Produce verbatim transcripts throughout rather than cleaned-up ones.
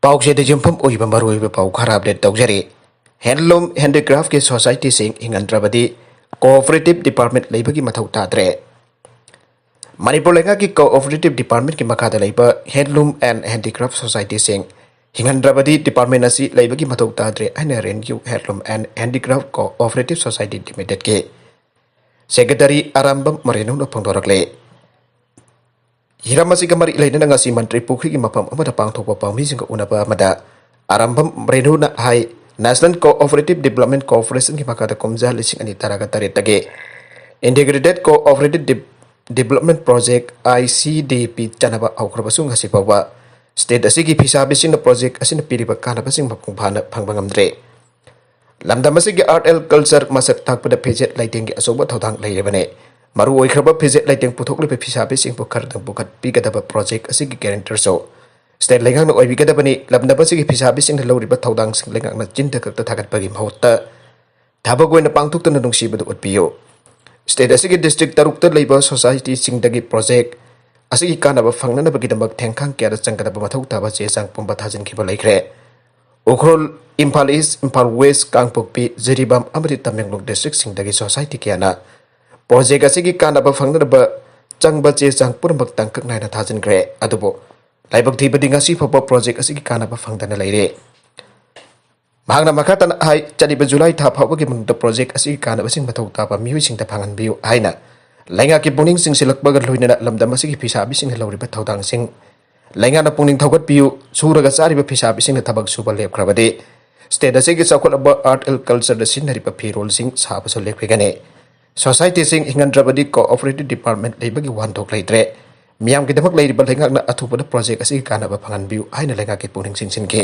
ꯄꯥꯎꯆꯦꯗ ꯌꯨꯝꯐꯝ ꯑꯣꯏꯕ ꯃꯔꯨꯑꯣꯏꯕ ꯄꯥꯎ ꯈꯔ ꯑꯞꯗꯦꯠ ꯇꯧꯖꯔꯤ꯫ ꯍꯦꯟꯂꯨꯝ ꯍꯦꯟꯗꯤꯀ꯭ꯔꯥꯐꯀꯤ ꯁꯣꯁꯥꯏꯇꯤꯁꯤꯡ ꯍꯤꯡꯍꯟꯗ꯭ꯔꯕꯗꯤ ꯀꯣꯑꯣꯄꯔꯦꯇꯤꯚ ꯗꯤꯄꯥꯔꯠꯃꯦꯟ ꯂꯩꯕꯒꯤ ꯃꯊꯧ ꯇꯥꯗ꯭ꯔꯦ꯫ ꯃꯅꯤꯄꯨꯔ ꯂꯩꯉꯥꯛꯀꯤ ꯀꯣꯑꯣꯄꯔꯦꯇꯤꯚ ꯗꯤꯄꯥꯔꯠꯃꯦꯟꯒꯤ ꯃꯈꯥꯗ ꯂꯩꯕ ꯍꯦꯟꯂꯨꯝ ꯑꯦꯟ ꯍꯦꯟꯗꯤꯀ꯭ꯔꯥꯐ ꯁꯣꯁꯥꯏꯇꯤꯁꯤꯡ ꯍꯤꯡꯍꯟꯗ꯭ꯔꯕꯗꯤ ꯗꯤꯄꯥꯔꯠꯃꯦꯟ ꯑꯁꯤ ꯂꯩꯕꯒꯤ ꯃꯊꯧ ꯇꯥꯗ꯭ꯔꯦ ꯍꯥꯏꯅ ꯔꯦꯟꯌꯨ handloom and handicraft cooperative society ꯂꯤꯃꯤꯇꯦꯗꯀꯤ ꯁꯦꯀ꯭ꯔꯦꯇꯔꯤ ꯑꯔꯥꯝꯕꯝ ꯃꯔꯦꯅꯨꯅ ꯐꯣꯡꯗꯣꯔꯛꯂꯦ꯫ ꯍꯤꯔꯝ ꯑꯁꯤꯒ ꯃꯔꯤ ꯂꯩꯅꯅ ꯉꯁꯤ ꯃꯟꯇ꯭ꯔꯤ ꯄꯨꯈ꯭ꯔꯤꯒꯤ ꯃꯐꯝ ꯑꯃꯗ ꯄꯥꯡꯊꯣꯛꯄ ꯄꯥꯎꯃꯤꯁꯤꯡꯒ ꯎꯅꯕ ꯑꯃꯗ ꯑꯔꯥꯝꯕꯝ ꯔꯦꯅꯨꯅ ꯍꯥꯏ, ꯅꯦꯁꯅꯦꯜ ꯀꯣꯑꯣꯄꯔꯦꯇꯤꯚ ꯗꯤꯕꯂꯞꯃꯦꯟ ꯀꯣꯔꯄꯣꯔꯦꯁꯟꯒꯤ ꯃꯈꯥꯗ ꯀꯨꯝꯖꯥ ꯂꯤꯁꯤꯡ ꯑꯅꯤ ꯇꯔꯥꯒ ꯇꯔꯦꯠꯇꯒꯤ ꯏꯟꯇꯤꯒ꯭ꯔꯦꯇꯦꯗ ꯀꯣꯑꯣꯄꯔꯦꯇꯤꯚ ꯗꯤꯞ-, development project, I C D ꯄꯤ, ꯆꯠꯅꯕ ꯍꯧꯈ꯭ꯔꯕꯁꯨ ꯉꯁꯤ ꯐꯥꯎꯕ ꯁ꯭ꯇꯦꯠ ꯑꯁꯤꯒꯤ ꯐꯤꯁꯥꯕꯤꯁꯤꯡꯅ ꯄ꯭ꯔꯣꯖꯦꯛ ꯑꯁꯤꯅ ꯄꯤꯔꯤꯕ ꯀꯥꯟꯅꯕꯁꯤꯡ ꯃꯄꯨꯡ ꯐꯥꯅ ꯐꯪꯕ ꯉꯝꯗ꯭ꯔꯦ꯫ ꯂꯝꯗꯝ ꯑꯁꯤꯒꯤ ꯑꯥꯔꯠ ꯑꯦꯟ ꯀꯜꯆꯔ ꯃꯁꯛ ꯇꯥꯛꯄꯗ ꯐꯤꯖꯦꯠ ꯂꯩꯇꯦꯡꯒꯤ ꯑꯆꯧꯕ ꯊꯧꯗꯥꯡ ꯂꯩꯔꯤꯕꯅꯤ꯫ ꯃꯔꯨ ꯑꯣꯏꯈ꯭ꯔꯕ ꯐꯤꯖꯦꯠ ꯂꯩꯇꯦꯡ ꯄꯨꯊꯣꯛꯂꯤꯕ ꯐꯤꯁꯥꯕꯤꯁꯤꯡꯕꯨ ꯈꯔꯗꯪ ꯄꯨꯈꯠꯄꯤꯒꯗꯕ ꯄ꯭ꯔꯣꯖꯦꯛ ꯑꯁꯤꯒꯤ ꯒꯦꯔꯦꯟꯇꯔꯁꯨ ꯁ꯭ꯇꯦꯠ ꯂꯩꯉꯥꯛꯅ ꯑꯣꯏꯕꯤꯒꯗꯕꯅꯤ꯫ ꯂꯝꯗꯝ ꯑꯁꯤꯒꯤ ꯐꯤꯁꯥꯕꯤꯁꯤꯡꯅ ꯂꯧꯔꯤꯕ ꯊꯧꯗꯥꯡꯁꯤꯡ ꯂꯩꯉꯥꯛꯅ ꯆꯤꯟꯗ ꯈꯛꯇ ꯊꯥꯒꯠꯄꯒꯤ ꯃꯍꯨꯠꯇ ꯊꯕꯛ ꯑꯣꯏꯅ ꯄꯥꯡꯊꯣꯛꯇꯨꯅ ꯅꯨꯡꯁꯤꯕꯗꯨ ꯎꯠꯄꯤꯌꯨ꯫ ꯁ꯭ꯇꯦꯠ ꯑꯁꯤꯒꯤ ꯗꯤꯁꯇ꯭ꯔꯤꯛ ꯇꯔꯨꯛꯇ ꯂꯩꯕ ꯁꯣꯁꯥꯏꯇꯤꯁꯤꯡꯗꯒꯤ ꯄ꯭ꯔꯣꯖꯦꯛ ꯑꯁꯤꯒꯤ ꯀꯥꯟꯅꯕ ꯐꯪꯅꯅꯕꯒꯤꯗꯃꯛ ꯊꯦꯡꯈꯥꯡ ꯀꯌꯥꯗ ꯆꯪꯒꯗꯕ ꯃꯊꯧ ꯇꯥꯕ ꯆꯦ ꯆꯥꯡ ꯄꯨꯝꯕ ꯊꯥꯖꯤꯟꯈꯤꯕ ꯂꯩꯈ꯭ꯔꯦ꯫ ꯎꯈ꯭ꯔꯨꯜ, ꯏꯝꯐꯥꯜ ꯏꯁ, ꯏꯝꯐꯥꯜ ꯋꯦꯁ, ꯀꯥꯡꯄꯣꯛꯄꯤ, ꯖꯤꯔꯤꯕꯥꯝ ꯑꯃꯗꯤ ꯇꯃꯦꯡꯂꯣꯡ ꯗꯤꯁꯇ꯭ꯔꯤꯛꯁꯤꯡꯗꯒꯤ ꯁꯣꯁꯥꯏꯇꯤ ꯀꯌꯥꯅ ꯄ꯭ꯔꯣꯖꯦꯛ ꯑꯁꯤꯒꯤ ꯀꯥꯟꯅꯕ ꯐꯪꯅꯅꯕ ꯆꯪꯕ ꯆꯦ ꯆꯥꯡ ꯄꯨꯝꯅꯃꯛ ꯇꯥꯡꯀꯛ ꯅꯥꯏꯅ ꯊꯥꯖꯤꯟꯈ꯭ꯔꯦ꯫ ꯑꯗꯨꯕꯨ ꯂꯥꯏꯕꯛ ꯊꯤꯕꯗꯤ ꯉꯁꯤ ꯐꯥꯎꯕ ꯄ꯭ꯔꯣꯖꯦꯛ ꯑꯁꯤꯒꯤ ꯀꯥꯟꯅꯕ ꯐꯪꯗꯅ ꯂꯩꯔꯦ꯫ ꯃꯍꯥꯛꯅ ꯃꯈꯥ ꯇꯥꯅ ꯍꯥꯏ, ꯆꯠꯂꯤꯕ ꯖꯨꯂꯥꯏ ꯊꯥ ꯐꯥꯎꯕꯒꯤ ꯃꯅꯨꯡꯗ ꯄ꯭ꯔꯣꯖꯦꯛ ꯑꯁꯤꯒꯤ ꯀꯥꯟꯅꯕꯁꯤꯡ ꯃꯊꯧ ꯇꯥꯕ ꯃꯤꯑꯣꯏꯁꯤꯡꯗ ꯐꯪꯍꯟꯕꯤꯌꯨ ꯍꯥꯏꯅ ꯂꯩꯉꯥꯛꯀꯤ ꯄꯨꯛꯅꯤꯡ ꯆꯤꯡꯁꯤꯜꯂꯛꯄꯒ ꯂꯣꯏꯅꯅ ꯂꯝꯗꯝ ꯑꯁꯤꯒꯤ ꯐꯤꯁꯥꯕꯤꯁꯤꯡꯅ ꯂꯧꯔꯤꯕ ꯊꯧꯗꯥꯡꯁꯤꯡ ꯂꯩꯉꯥꯛꯅ ꯄꯨꯛꯅꯤꯡ ꯊꯧꯒꯠꯄꯤꯌꯨ꯫ ꯁꯨꯔꯒ ꯆꯥꯔꯤꯕ ꯐꯤꯁꯥꯕꯤꯁꯤꯡꯅ ꯊꯕꯛ ꯁꯨꯕ ꯂꯦꯞꯈ꯭ꯔꯕꯗꯤ ꯁ꯭ꯇꯦꯠ ꯑꯁꯤꯒꯤ ꯆꯥꯎꯈꯠꯂꯕ ꯑꯥꯔꯠ ꯑꯦꯟ ꯀꯜꯆꯔꯗ ꯁꯤꯖꯤꯟꯅꯔꯤꯕ ꯐꯤꯔꯣꯜꯁꯤꯡ ꯁꯥꯕꯁꯨ ꯂꯦꯞꯈꯤꯒꯅꯤ꯫ ꯁꯣꯁꯥꯏꯇꯤꯁꯤꯡ ꯍꯤꯡꯍꯟꯗ꯭ꯔꯕꯗꯤ ꯀꯣꯑꯣꯄꯔꯦꯇꯤꯚ ꯗꯤꯄꯥꯔꯠꯃꯦꯟ ꯂꯩꯕꯒꯤ ꯋꯥꯍꯟꯊꯣꯛ ꯂꯩꯇ꯭ꯔꯦ꯫ ꯃꯤꯌꯥꯝꯒꯤꯗꯃꯛ ꯂꯩꯔꯤꯕ ꯂꯩꯉꯥꯛꯅ ꯑꯊꯨꯕꯗ ꯄ꯭ꯔꯣꯖꯦꯛ ꯑꯁꯤꯒꯤ ꯀꯥꯟꯅꯕ ꯐꯪꯍꯟꯕꯤꯌꯨ ꯍꯥꯏꯅ ꯂꯩꯉꯥꯛꯀꯤ ꯄꯨꯛꯅꯤꯡ ꯆꯤꯡꯁꯤꯟꯈꯤ꯫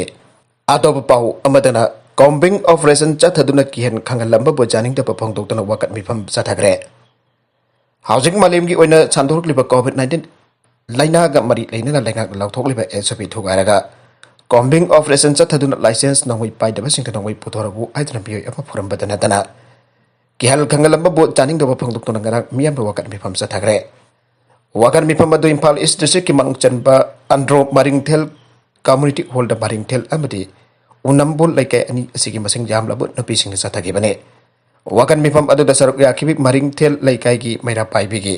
ꯑꯇꯣꯞꯄ ꯄꯥꯎ ꯑꯃꯗꯅ, ꯀꯣꯝꯕꯤꯡ ꯑꯣꯄꯔꯦꯁꯟ ꯆꯠꯊꯗꯨꯅ ꯀꯤꯍꯟ ꯈꯪꯍꯜꯂꯝꯕꯕꯨ ꯌꯥꯅꯤꯡꯗꯕ ꯐꯣꯡꯗꯣꯛꯇꯨꯅ ꯋꯥꯀꯠ ꯃꯤꯐꯝ ꯆꯠꯊꯈ꯭ꯔꯦ꯫ ꯍꯧꯖꯤꯛ ꯃꯥꯂꯦꯝꯒꯤ ꯑꯣꯏꯅ ꯁꯟꯗꯣꯔꯛꯂꯤꯕ ꯀꯣꯚꯤꯗ ꯅꯥꯏꯟꯇꯤꯟ ꯂꯥꯏꯅꯥꯒ ꯃꯔꯤ ꯂꯩꯅꯅ ꯂꯩꯉꯥꯛꯅ ꯂꯥꯎꯊꯣꯛꯂꯤꯕ ꯑꯦꯁ ꯑꯣ ꯄꯤ ꯊꯨꯒꯥꯏꯔꯒ ꯀꯣꯝꯕꯤꯡ ꯑꯣꯄꯔꯦꯁꯟ ꯆꯠꯊꯗꯨꯅ ꯂꯥꯏꯁꯦꯟꯁ ꯅꯣꯡꯃꯩ ꯄꯥꯏꯗꯕꯁꯤꯡꯗ ꯅꯣꯡꯃꯩ ꯄꯨꯊꯣꯔꯛꯎ ꯍꯥꯏꯗꯨꯅ ꯃꯤꯑꯣꯏ ꯑꯃ ꯐꯨꯔꯝꯕꯗ ꯅꯠꯇꯅ ꯀꯤꯍꯜ ꯈꯪꯍꯜꯂꯝꯕꯕꯨ ꯆꯥꯅꯤꯡꯗꯕ ꯐꯣꯡꯗꯣꯛꯇꯨꯅ ꯉꯔꯥꯡ ꯃꯤꯌꯥꯝꯅ ꯋꯥꯀꯠ ꯃꯤꯐꯝ ꯆꯠꯊꯈ꯭ꯔꯦ꯫ ꯋꯥꯀꯠ ꯃꯤꯐꯝ ꯑꯗꯨ ꯏꯝꯐꯥꯜ ꯏꯁ ꯗꯤꯁꯇ꯭ꯔꯤꯛꯀꯤ ꯃꯅꯨꯡ ꯆꯟꯕ ꯑꯟꯗ꯭ꯔꯣ ꯃꯔꯤꯡꯊꯦꯜ ꯀꯝꯃ꯭ꯌꯨꯅꯤꯇꯤ ꯍꯣꯜꯗ ꯃꯔꯤꯡꯊꯦꯜ ꯑꯃꯗꯤ ꯎꯅꯝꯕꯣꯜ ꯂꯩꯀꯥꯏ ꯑꯅꯤ ꯑꯁꯤꯒꯤ ꯃꯁꯤꯡ ꯌꯥꯝꯂꯕ ꯅꯨꯄꯤꯁꯤꯡꯅ ꯆꯠꯊꯈꯤꯕꯅꯤ꯫ ꯋꯥꯀꯟ ꯃꯤꯐꯝ ꯑꯗꯨꯗ ꯁꯔꯨꯛ ꯌꯥꯈꯤꯕꯤ ꯃꯔꯤꯡꯊꯦꯜ ꯂꯩꯀꯥꯏꯒꯤ ꯃꯩꯔꯥ ꯄꯥꯏꯕꯤꯒꯤ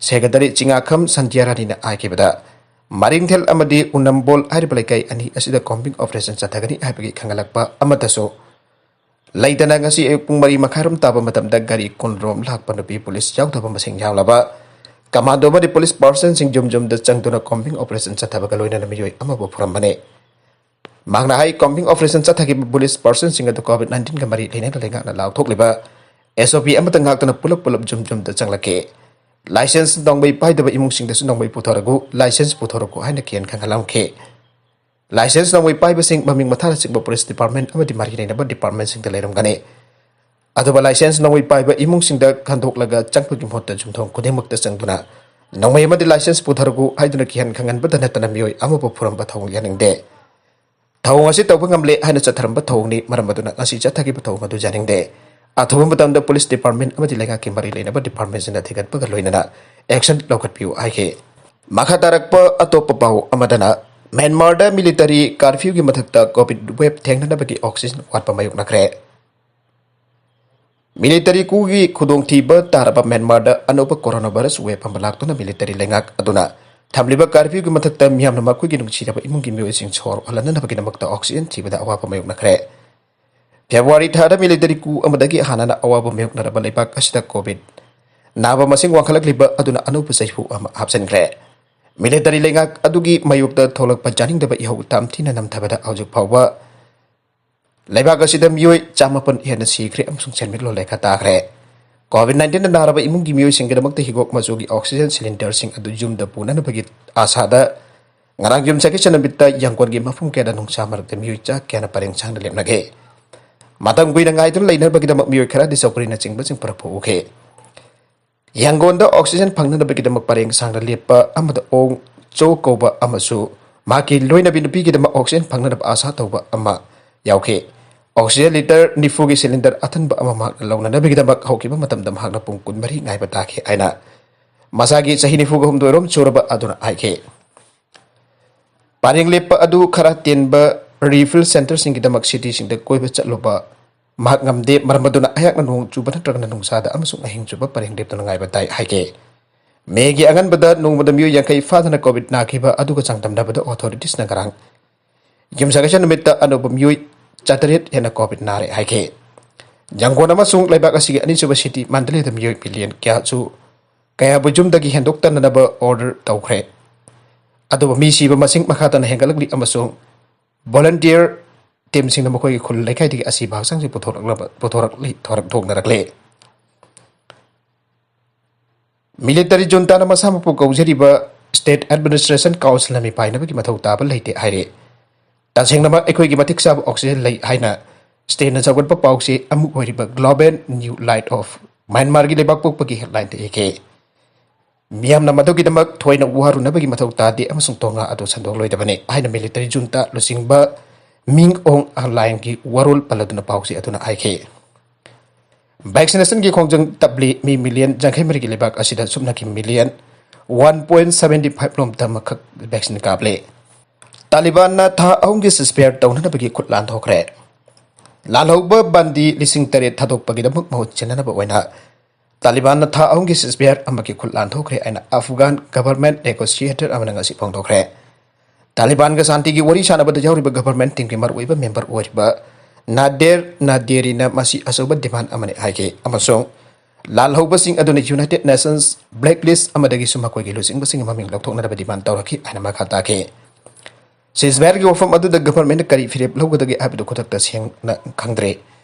ꯁꯦꯀ꯭ꯔꯦꯇꯔꯤ ꯆꯤꯉꯥꯈꯝ ꯁꯟꯙ꯭ꯌꯥꯔꯥꯅꯤꯅ ꯍꯥꯏꯈꯤꯕꯗ, ꯃꯔꯤꯡꯊꯦꯜ ꯑꯃꯗꯤ ꯎꯅꯝꯕꯣꯜ ꯍꯥꯏꯔꯤꯕ ꯂꯩꯀꯥꯏ ꯑꯅꯤ ꯑꯁꯤꯗ ꯀꯣꯝꯕꯤꯡ ꯑꯣꯄꯔꯦꯁꯟ ꯆꯠꯊꯒꯅꯤ ꯍꯥꯏꯕꯒꯤ ꯈꯪꯍꯜꯂꯛꯄ ꯑꯃꯠꯇꯁꯨ ꯂꯩꯇꯅ ꯉꯁꯤ ꯑꯌꯨꯛ ꯄꯨꯡ ꯃꯔꯤ ꯃꯈꯥꯏꯔꯣꯝ ꯇꯥꯕ ꯃꯇꯝꯗ ꯒꯥꯔꯤ ꯀꯨꯟꯔꯣꯝ ꯂꯥꯛꯄ ꯅꯨꯄꯤ ꯄꯨꯂꯤꯁ ꯌꯥꯎꯗꯕ ꯃꯁꯤꯡ ꯌꯥꯝꯂꯕ ꯀꯃꯥꯟꯗꯣ ꯑꯃꯗꯤ ꯄꯨꯂꯤꯁ ꯄꯥꯔꯁꯟꯁꯤꯡ ꯌꯨꯝ ꯌꯨꯝꯗ ꯆꯪꯗꯨꯅ ꯀꯣꯝꯕꯤꯡ ꯑꯣꯄꯔꯦꯁꯟ ꯆꯠꯊꯕꯒ ꯂꯣꯏꯅꯅ ꯃꯤꯑꯣꯏ ꯑꯃꯕꯨ ꯐꯨꯔꯝꯕꯅꯤ꯫ ꯃꯍꯥꯛꯅ ꯍꯥꯏ, ꯀꯣꯝꯕꯤꯡ ꯑꯣꯄꯔꯦꯁꯟ ꯆꯠꯊꯈꯤꯕ ꯄꯨꯂꯤꯁ ꯄꯥꯔꯁꯟꯁꯤꯡ ꯑꯗꯨ ꯀꯣꯚꯤꯗ ꯅꯥꯏꯟꯇꯤꯟꯒ ꯃꯔꯤ ꯂꯩꯅꯅ ꯂꯩꯉꯥꯛꯅ ꯂꯥꯎꯊꯣꯛꯂꯤꯕ ꯑꯦꯁ ꯑꯣ ꯄꯤ ꯑꯃꯠꯇ ꯉꯥꯛꯇꯅ ꯄꯨꯂꯞ ꯄꯨꯂꯞ ꯌꯨꯝ ꯌꯨꯝꯗ ꯆꯪꯂꯛꯈꯤ꯫ ꯂꯥꯏꯁꯦꯟꯁ ꯅꯣꯡꯃꯩ ꯄꯥꯏꯗꯕ ꯏꯃꯨꯡꯁꯤꯡꯗꯁꯨ ꯅꯣꯡꯃꯩ ꯄꯨꯊꯣꯔꯛꯎ, ꯂꯥꯏꯁꯦꯟꯁ ꯄꯨꯊꯣꯔꯛꯎ ꯍꯥꯏꯅ ꯀꯤꯍꯟ ꯈꯪꯍꯜꯂꯝꯈꯤ꯫ ꯂꯥꯏꯁꯦꯟꯁ ꯅꯣꯡꯃꯩ ꯄꯥꯏꯕꯁꯤꯡ ꯃꯃꯤꯡ ꯃꯊꯥꯅꯆꯤꯡꯕ ꯄꯨꯂꯤꯁ ꯗꯤꯄꯥꯔꯠꯃꯦꯟ ꯑꯃꯗꯤ ꯃꯔꯤ ꯂꯩꯅꯕ ꯗꯤꯄꯥꯔꯠꯃꯦꯟꯁꯤꯡꯗ ꯂꯩꯔꯝꯒꯅꯤ꯫ ꯑꯗꯨꯒ ꯂꯥꯏꯁꯦꯟꯁ ꯅꯣꯡꯃꯩ ꯄꯥꯏꯕ ꯏꯃꯨꯡꯁꯤꯡꯗ ꯈꯟꯗꯣꯛꯂꯒ ꯆꯪꯕꯒꯤ ꯃꯍꯨꯠꯇ ꯌꯨꯝꯊꯣꯡ ꯈꯨꯗꯤꯡꯃꯛꯇ ꯆꯪꯗꯨꯅ ꯅꯣꯡꯃꯩ ꯑꯃꯗꯤ ꯂꯥꯏꯁꯦꯟꯁ ꯄꯨꯊꯔꯛꯎ ꯍꯥꯏꯗꯨꯅ ꯀꯤꯍꯟ ꯈꯪꯍꯟꯕꯗ ꯅꯠꯇꯅ ꯃꯤꯑꯣꯏ ꯑꯃꯕꯨ ꯐꯨꯔꯝꯕ ꯊꯧꯑꯣꯡ ꯌꯥꯅꯤꯡꯗꯦ꯫ ꯊꯧꯑꯣꯡ ꯑꯁꯤ ꯇꯧꯕ ꯉꯝꯂꯦ ꯍꯥꯏꯅ ꯆꯠꯊꯔꯝꯕ ꯊꯧꯑꯣꯡꯅꯤ, ꯃꯔꯝ ꯑꯗꯨꯅ ꯉꯁꯤ ꯆꯠꯊꯈꯤꯕ ꯊꯧꯑꯣꯡ ꯑꯗꯨ ꯌꯥꯅꯤꯡꯗꯦ꯫ ꯑꯊꯨꯕ ꯃꯇꯝꯗ ꯄꯨꯂꯤꯁ ꯗꯤꯄꯥꯔꯠꯃꯦꯟ ꯑꯃꯗꯤ ꯂꯩꯉꯥꯛꯀꯤ ꯃꯔꯤ ꯂꯩꯅꯕ ꯗꯤꯄꯥꯔꯠꯃꯦꯟꯁꯤꯡꯅ ꯊꯤꯒꯠꯄꯒ ꯂꯣꯏꯅꯅ ꯑꯦꯛꯁꯟ ꯂꯧꯈꯠꯄꯤꯌꯨ ꯍꯥꯏꯈꯤ꯫ ꯃꯈꯥ ꯇꯥꯔꯛꯄ ꯑꯇꯣꯞꯄ ꯄꯥꯎ ꯑꯃꯗꯅ, ꯃ꯭ꯌꯥꯟꯃꯥꯔꯗ ꯃꯤꯂꯤꯇꯔꯤ ꯀꯥꯔꯐ꯭ꯌꯨꯒꯤ ꯃꯊꯛꯇ ꯀꯣꯚꯤꯗ ꯋꯦꯕ ꯊꯦꯡꯅꯅꯕꯒꯤ ꯑꯣꯛꯁꯤꯖꯦꯟ ꯋꯥꯠꯄ ꯃꯥꯌꯣꯛꯅꯈ꯭ꯔꯦ꯫ ꯃꯤꯂꯤꯇꯔꯤ ꯀꯨꯒꯤ ꯈꯨꯗꯣꯡꯊꯤꯕ ꯇꯥꯔꯕ ꯃ꯭ꯌꯥꯟꯃꯥꯔꯗ ꯑꯅꯧꯕ ꯀꯣꯔꯣꯅꯥ ꯚꯥꯏꯔꯁ ꯋꯦꯕ ꯑꯃ ꯂꯥꯛꯇꯨꯅ ꯃꯤꯂꯤꯇꯔꯤ ꯂꯩꯉꯥꯛ ꯑꯗꯨꯅ ꯊꯝꯂꯤꯕ ꯀꯥꯔꯐ꯭ꯌꯨꯒꯤ ꯃꯊꯛꯇ ꯃꯤꯌꯥꯝꯅ ꯃꯈꯣꯏꯒꯤ ꯅꯨꯡꯁꯤꯔꯕ ꯏꯃꯨꯡꯒꯤ ꯃꯤꯑꯣꯏꯁꯤꯡ ꯁꯣꯔ ꯍꯣꯜꯍꯟꯅꯅꯕꯒꯤꯗꯃꯛꯇ ꯑꯣꯛꯁꯤꯖꯦꯟ ꯊꯤꯕꯗ ꯑꯋꯥꯕ ꯃꯥꯌꯣꯛꯅꯈ꯭ꯔꯦ꯫ ꯐꯦꯕ꯭ꯔꯨꯋꯥꯔꯤ ꯊꯥꯗ ꯃꯤꯂꯤꯇꯔꯤ ꯀꯨ ꯑꯃꯗꯒꯤ ꯍꯥꯟꯅꯅ ꯑꯋꯥꯕ ꯃꯥꯌꯣꯛꯅꯔꯕ ꯂꯩꯕꯥꯛ ꯑꯁꯤꯗ ꯀꯣꯚꯤꯗ ꯅꯥꯕ ꯃꯁꯤꯡ ꯋꯥꯡꯈꯠꯂꯛꯂꯤꯕ ꯑꯗꯨꯅ ꯑꯅꯧꯕ ꯆꯩꯐꯨ ꯑꯃ ꯍꯥꯞꯆꯤꯟꯈ꯭ꯔꯦ꯫ ꯃꯤꯂꯤꯇꯔꯤ ꯂꯩꯉꯥꯛ ꯑꯗꯨꯒꯤ ꯃꯥꯌꯣꯛꯇ ꯊꯣꯛꯂꯛꯄ ꯌꯥꯅꯤꯡꯗꯕ ꯏꯍꯧ ꯇꯝꯊꯤꯅ ꯅꯝꯊꯕꯗ ꯍꯧꯖꯤꯛ ꯐꯥꯎꯕ ꯂꯩꯕꯥꯛ ꯑꯁꯤꯗ ꯃꯤꯑꯣꯏ ꯆꯥꯃꯥꯄꯟ ꯍꯦꯟꯅ ꯁꯤꯈ꯭ꯔꯦ ꯑꯃꯁꯨꯡ ꯁꯦꯟꯃꯤꯠꯂꯣꯟ ꯂꯩꯈꯥ ꯇꯥꯈ꯭ꯔꯦ꯫ ꯀꯣꯚꯤꯗ ꯅꯥꯏꯟꯇꯤꯟꯅ ꯅꯥꯔꯕ ꯏꯃꯨꯡꯒꯤ ꯃꯤꯑꯣꯏꯁꯤꯡꯒꯤꯗꯃꯛꯇ ꯍꯤꯒꯣꯛ ꯃꯆꯨꯒꯤ ꯑꯣꯛꯁꯤꯖꯦꯟ ꯁꯤꯂꯤꯟꯗꯔꯁꯤꯡ ꯑꯗꯨ ꯌꯨꯝꯗ ꯄꯨꯅꯅꯕꯒꯤ ꯑꯥꯁꯥꯗ ꯉꯔꯥꯡ ꯌꯨꯝꯁꯀꯩꯁ ꯅꯨꯃꯤꯠꯇ ꯌꯥꯡꯒꯣꯟꯒꯤ ꯃꯐꯝ ꯀꯌꯥꯗ ꯅꯨꯡꯁꯥ ꯃꯔꯛꯇ ꯃꯤꯑꯣꯏ ꯆꯥ ꯀꯌꯥꯅ ꯄꯔꯦꯡ ꯁꯥꯡꯅ ꯂꯦꯞꯅꯈꯤ꯫ ꯃꯇꯝ ꯀꯨꯏꯅ ꯉꯥꯏꯗꯨꯅ ꯂꯩꯅꯕꯒꯤꯗꯃꯛ ꯃꯤꯑꯣꯏ ꯈꯔꯗꯤ ꯆꯧꯀ꯭ꯔꯤꯅꯆꯤꯡꯕꯁꯤꯡ ꯄꯨꯔꯛꯄ ꯎꯈꯤ꯫ ꯌꯥꯡꯒꯣꯟꯗ ꯑꯣꯛꯁꯤꯖꯦꯟ ꯐꯪꯅꯅꯕꯒꯤꯗꯃꯛ ꯄꯔꯦꯡ ꯁꯥꯡꯅ ꯂꯦꯞꯄ ꯑꯃꯗ ꯑꯣꯡ ꯆꯣ ꯀꯧꯕ ꯑꯃꯁꯨ ꯃꯍꯥꯛꯀꯤ ꯂꯣꯏꯅꯕꯤ ꯅꯨꯄꯤꯒꯤꯗꯃꯛ ꯑꯣꯛꯁꯤꯖꯦꯟ ꯐꯪꯅꯅꯕ ꯑꯥꯁꯥ ꯇꯧꯕ ꯑꯃ ꯌꯥꯎꯈꯤ꯫ ꯑꯣꯛꯁꯤꯖꯦꯟ ꯂꯤꯇꯔ ꯅꯤꯐꯨꯒꯤ ꯁꯤꯂꯤꯟꯗꯔ ꯑꯊꯟꯕ ꯑꯃ ꯃꯍꯥꯛꯅ ꯂꯧꯅꯅꯕꯒꯤꯗꯃꯛ ꯍꯧꯈꯤꯕ ꯃꯇꯝꯗ ꯃꯍꯥꯛꯅ ꯄꯨꯡ ꯀꯨꯟꯃꯔꯤ ꯉꯥꯏꯕ ꯇꯥꯈꯤ ꯍꯥꯏꯅ ꯃꯁꯥꯒꯤ ꯆꯍꯤ ꯅꯤꯐꯨꯒ ꯍꯨꯝꯗꯣꯏꯔꯣꯝ ꯁꯨꯔꯕ ꯑꯗꯨꯅ ꯍꯥꯏꯈꯤ꯫ ꯄꯔꯦꯡ ꯂꯦꯞꯄ ꯑꯗꯨ ꯈꯔ ꯇꯦꯟꯕ refill centreꯁꯤꯡꯒꯤꯗꯃꯛ cityꯁꯤꯡꯗ ꯀꯣꯏꯕ ꯆꯠꯂꯨꯕ ꯃꯍꯥꯛ ꯉꯝꯗꯦ, ꯃꯔꯝ ꯑꯗꯨꯅ ꯑꯩꯍꯥꯛꯅ ꯅꯣꯡ ꯆꯨꯕ ꯅꯠꯇ꯭ꯔꯒꯅ ꯅꯨꯡꯁꯥꯗ ꯑꯃꯁꯨꯡ ꯑꯍꯤꯡ ꯆꯨꯞꯄ ꯄꯔꯦꯡ ꯂꯦꯞꯇꯨꯅ ꯉꯥꯏꯕ ꯇꯥꯏ ꯍꯥꯏꯈꯤ꯫ ꯃꯦꯒꯤ ꯑꯉꯟꯕꯗ ꯅꯣꯡꯃꯗ ꯃꯤꯑꯣꯏ ꯌꯥꯡꯈꯩ ꯐꯥꯗꯅ COVID ꯅꯥꯈꯤꯕ ꯑꯗꯨꯒ ꯆꯥꯡꯗꯝꯅꯕꯗ authoritiesꯅ ꯉꯔꯥꯡ ꯌꯨꯝꯁꯥꯀꯩꯁꯥ ꯅꯨꯃꯤꯠꯇ ꯑꯅꯧꯕ ꯃꯤꯑꯣꯏ ꯆꯥꯇꯔꯦꯠ ꯍꯦꯟꯅ COVID ꯅꯥꯔꯦ ꯍꯥꯏꯈꯤ꯫ ꯌꯥꯡꯒꯣꯟ ꯑꯃꯁꯨꯡ ꯂꯩꯕꯥꯛ ꯑꯁꯤꯒꯤ ꯑꯅꯤꯁꯨꯕ city ꯃꯟꯗꯂꯦꯗ ꯃꯤꯑꯣꯏ million ꯀꯌꯥꯁꯨ, ꯀꯌꯥꯕꯨ ꯌꯨꯝꯗꯒꯤ ꯍꯦꯟꯗꯣꯛꯇꯅꯅꯕ order ꯇꯧꯈ꯭ꯔꯦ꯫ ꯑꯗꯨꯕꯨ ꯃꯤ ꯁꯤꯕ ꯃꯁꯤꯡ ꯃꯈꯥ ꯇꯥꯅ ꯍꯦꯟꯒꯠꯂꯛꯂꯤ ꯑꯃꯁꯨꯡ volunteer teamꯁꯤꯡꯅ ꯃꯈꯣꯏꯒꯤ ꯈꯨꯜ ꯂꯩꯀꯥꯏꯗꯒꯤ ꯑꯁꯤꯕ ꯍꯛꯆꯥꯡꯁꯤꯡ ꯄꯨꯊꯣꯔꯛꯂꯕ, ꯄꯨꯊꯣꯔꯛꯂꯤ, ꯊꯣꯔꯛ-, ꯊꯣꯛꯅꯔꯛꯂꯤ꯫ Military juntaꯅ ꯃꯁꯥꯃꯛꯄꯨ ꯀꯧꯖꯔꯤꯕ State Administration Councilꯅ ꯃꯤꯄꯥꯏꯅꯕꯒꯤ ꯃꯊꯧ ꯇꯥꯕ ꯂꯩꯇꯦ ꯍꯥꯏꯔꯤ꯫ ꯇꯁꯦꯡꯅꯃꯛ ꯑꯩꯈꯣꯏꯒꯤ ꯃꯇꯤꯛ ꯆꯥꯕ oxygen ꯂꯩ ꯍꯥꯏꯅ stateꯅ ꯆꯥꯎꯈꯠꯄ ꯄꯥꯎꯆꯦ ꯑꯃ ꯑꯣꯏꯔꯤꯕ Global New Light of Myanmarꯒꯤ ꯂꯩꯕꯥꯛ ꯄꯣꯛꯄꯒꯤ headlineꯗ ꯏꯈꯤ꯫ ꯃꯤꯌꯥꯝꯅ ꯃꯗꯨꯒꯤꯗꯃꯛ ꯊꯣꯏꯅ ꯋꯥꯔꯨꯅꯕꯒꯤ ꯃꯊꯧ ꯇꯥꯗꯦ ꯑꯃꯁꯨꯡ ꯇꯣꯉꯥ ꯑꯗꯨ ꯁꯟꯗꯣꯛꯂꯣꯏꯗꯕꯅꯤ ꯍꯥꯏꯅ military junta ꯂꯨꯆꯤꯡꯕ ꯃꯤꯡ ꯑꯣꯡ ꯑꯂꯥꯏꯟꯒꯤ ꯋꯥꯔꯣꯜ ꯄꯜꯂꯗꯨꯅ ꯄꯥꯎꯆꯦ ꯑꯗꯨꯅ ꯍꯥꯏꯈꯤ꯫ Vaccinationꯒꯤ ꯈꯣꯡꯖꯪ ꯇꯞꯂꯤ꯫ ꯃꯤ million ꯌꯥꯡꯈꯩ ꯃꯔꯤꯒꯤ ꯂꯩꯕꯥꯛ ꯑꯁꯤꯗ ꯁꯨꯞꯅꯒꯤ million one point seventy five ꯂꯣꯝꯇ ꯑꯃꯈꯛ vaccine ꯀꯥꯞꯂꯦ꯫ ꯇꯥꯂꯤꯕꯥꯟꯅ ꯊꯥ ꯑꯍꯨꯝꯒꯤ ceasefire ꯇꯧꯅꯅꯕꯒꯤ ꯈꯨꯠ ꯂꯥꯟꯊꯣꯛꯈ꯭ꯔꯦ꯫ ꯂꯥꯜꯍꯧꯕ ꯕꯟꯗꯤ ꯂꯤꯁꯤꯡ ꯇꯔꯦꯠ ꯊꯥꯗꯣꯛꯄꯒꯤꯗꯃꯛ ꯃꯍꯨꯠ ꯁꯤꯟꯅꯅꯕ ꯑꯣꯏꯅ ꯇꯥꯂꯤꯕꯥꯟꯅ ꯊꯥ ꯑꯍꯨꯝꯒꯤ ceasefire ꯑꯃꯒꯤ ꯈꯨꯠ ꯂꯥꯟꯊꯣꯛꯈ꯭ꯔꯦ ꯍꯥꯏꯅ Afghan government negotiator ꯑꯃꯅ ꯉꯁꯤ ꯐꯣꯡꯗꯣꯛꯈ꯭ꯔꯦ꯫ ꯇꯥꯂꯤꯕꯥꯟꯒ ꯁꯥꯟꯇꯤꯒꯤ ꯋꯥꯔꯤ ꯁꯥꯟꯅꯕꯗ ꯌꯥꯎꯔꯤꯕ government teamꯒꯤ ꯃꯔꯨꯑꯣꯏꯕ member ꯑꯣꯏꯔꯤꯕ ꯅꯥꯗꯦꯔ ꯅꯥꯗꯦꯔꯤꯅ ꯃꯁꯤ ꯑꯆꯧꯕ demand ꯑꯃꯅꯤ ꯍꯥꯏꯈꯤ ꯑꯃꯁꯨꯡ ꯂꯥꯜꯍꯧꯕꯁꯤꯡ ꯑꯗꯨꯅ United Nations blacklist ꯑꯃꯗꯒꯤꯁꯨ ꯃꯈꯣꯏꯒꯤ ꯂꯨꯆꯤꯡꯕꯁꯤꯡꯒꯤ ꯃꯃꯤꯡ ꯂꯧꯊꯣꯛꯅꯅꯕ demand ꯇꯧꯔꯛꯈꯤ ꯍꯥꯏꯅ ꯃꯈꯥ ꯇꯥꯈꯤ꯫ Ceasefireꯒꯤ ꯋꯥꯐꯝ ꯑꯗꯨꯗ governmentꯅ ꯀꯔꯤ ꯐꯤꯔꯦꯞ ꯂꯧꯒꯗꯒꯦ ꯍꯥꯏꯕꯗꯨ ꯈꯨꯗꯛꯇ ꯁꯦꯡꯅ ꯈꯪꯗ꯭ꯔꯤ꯫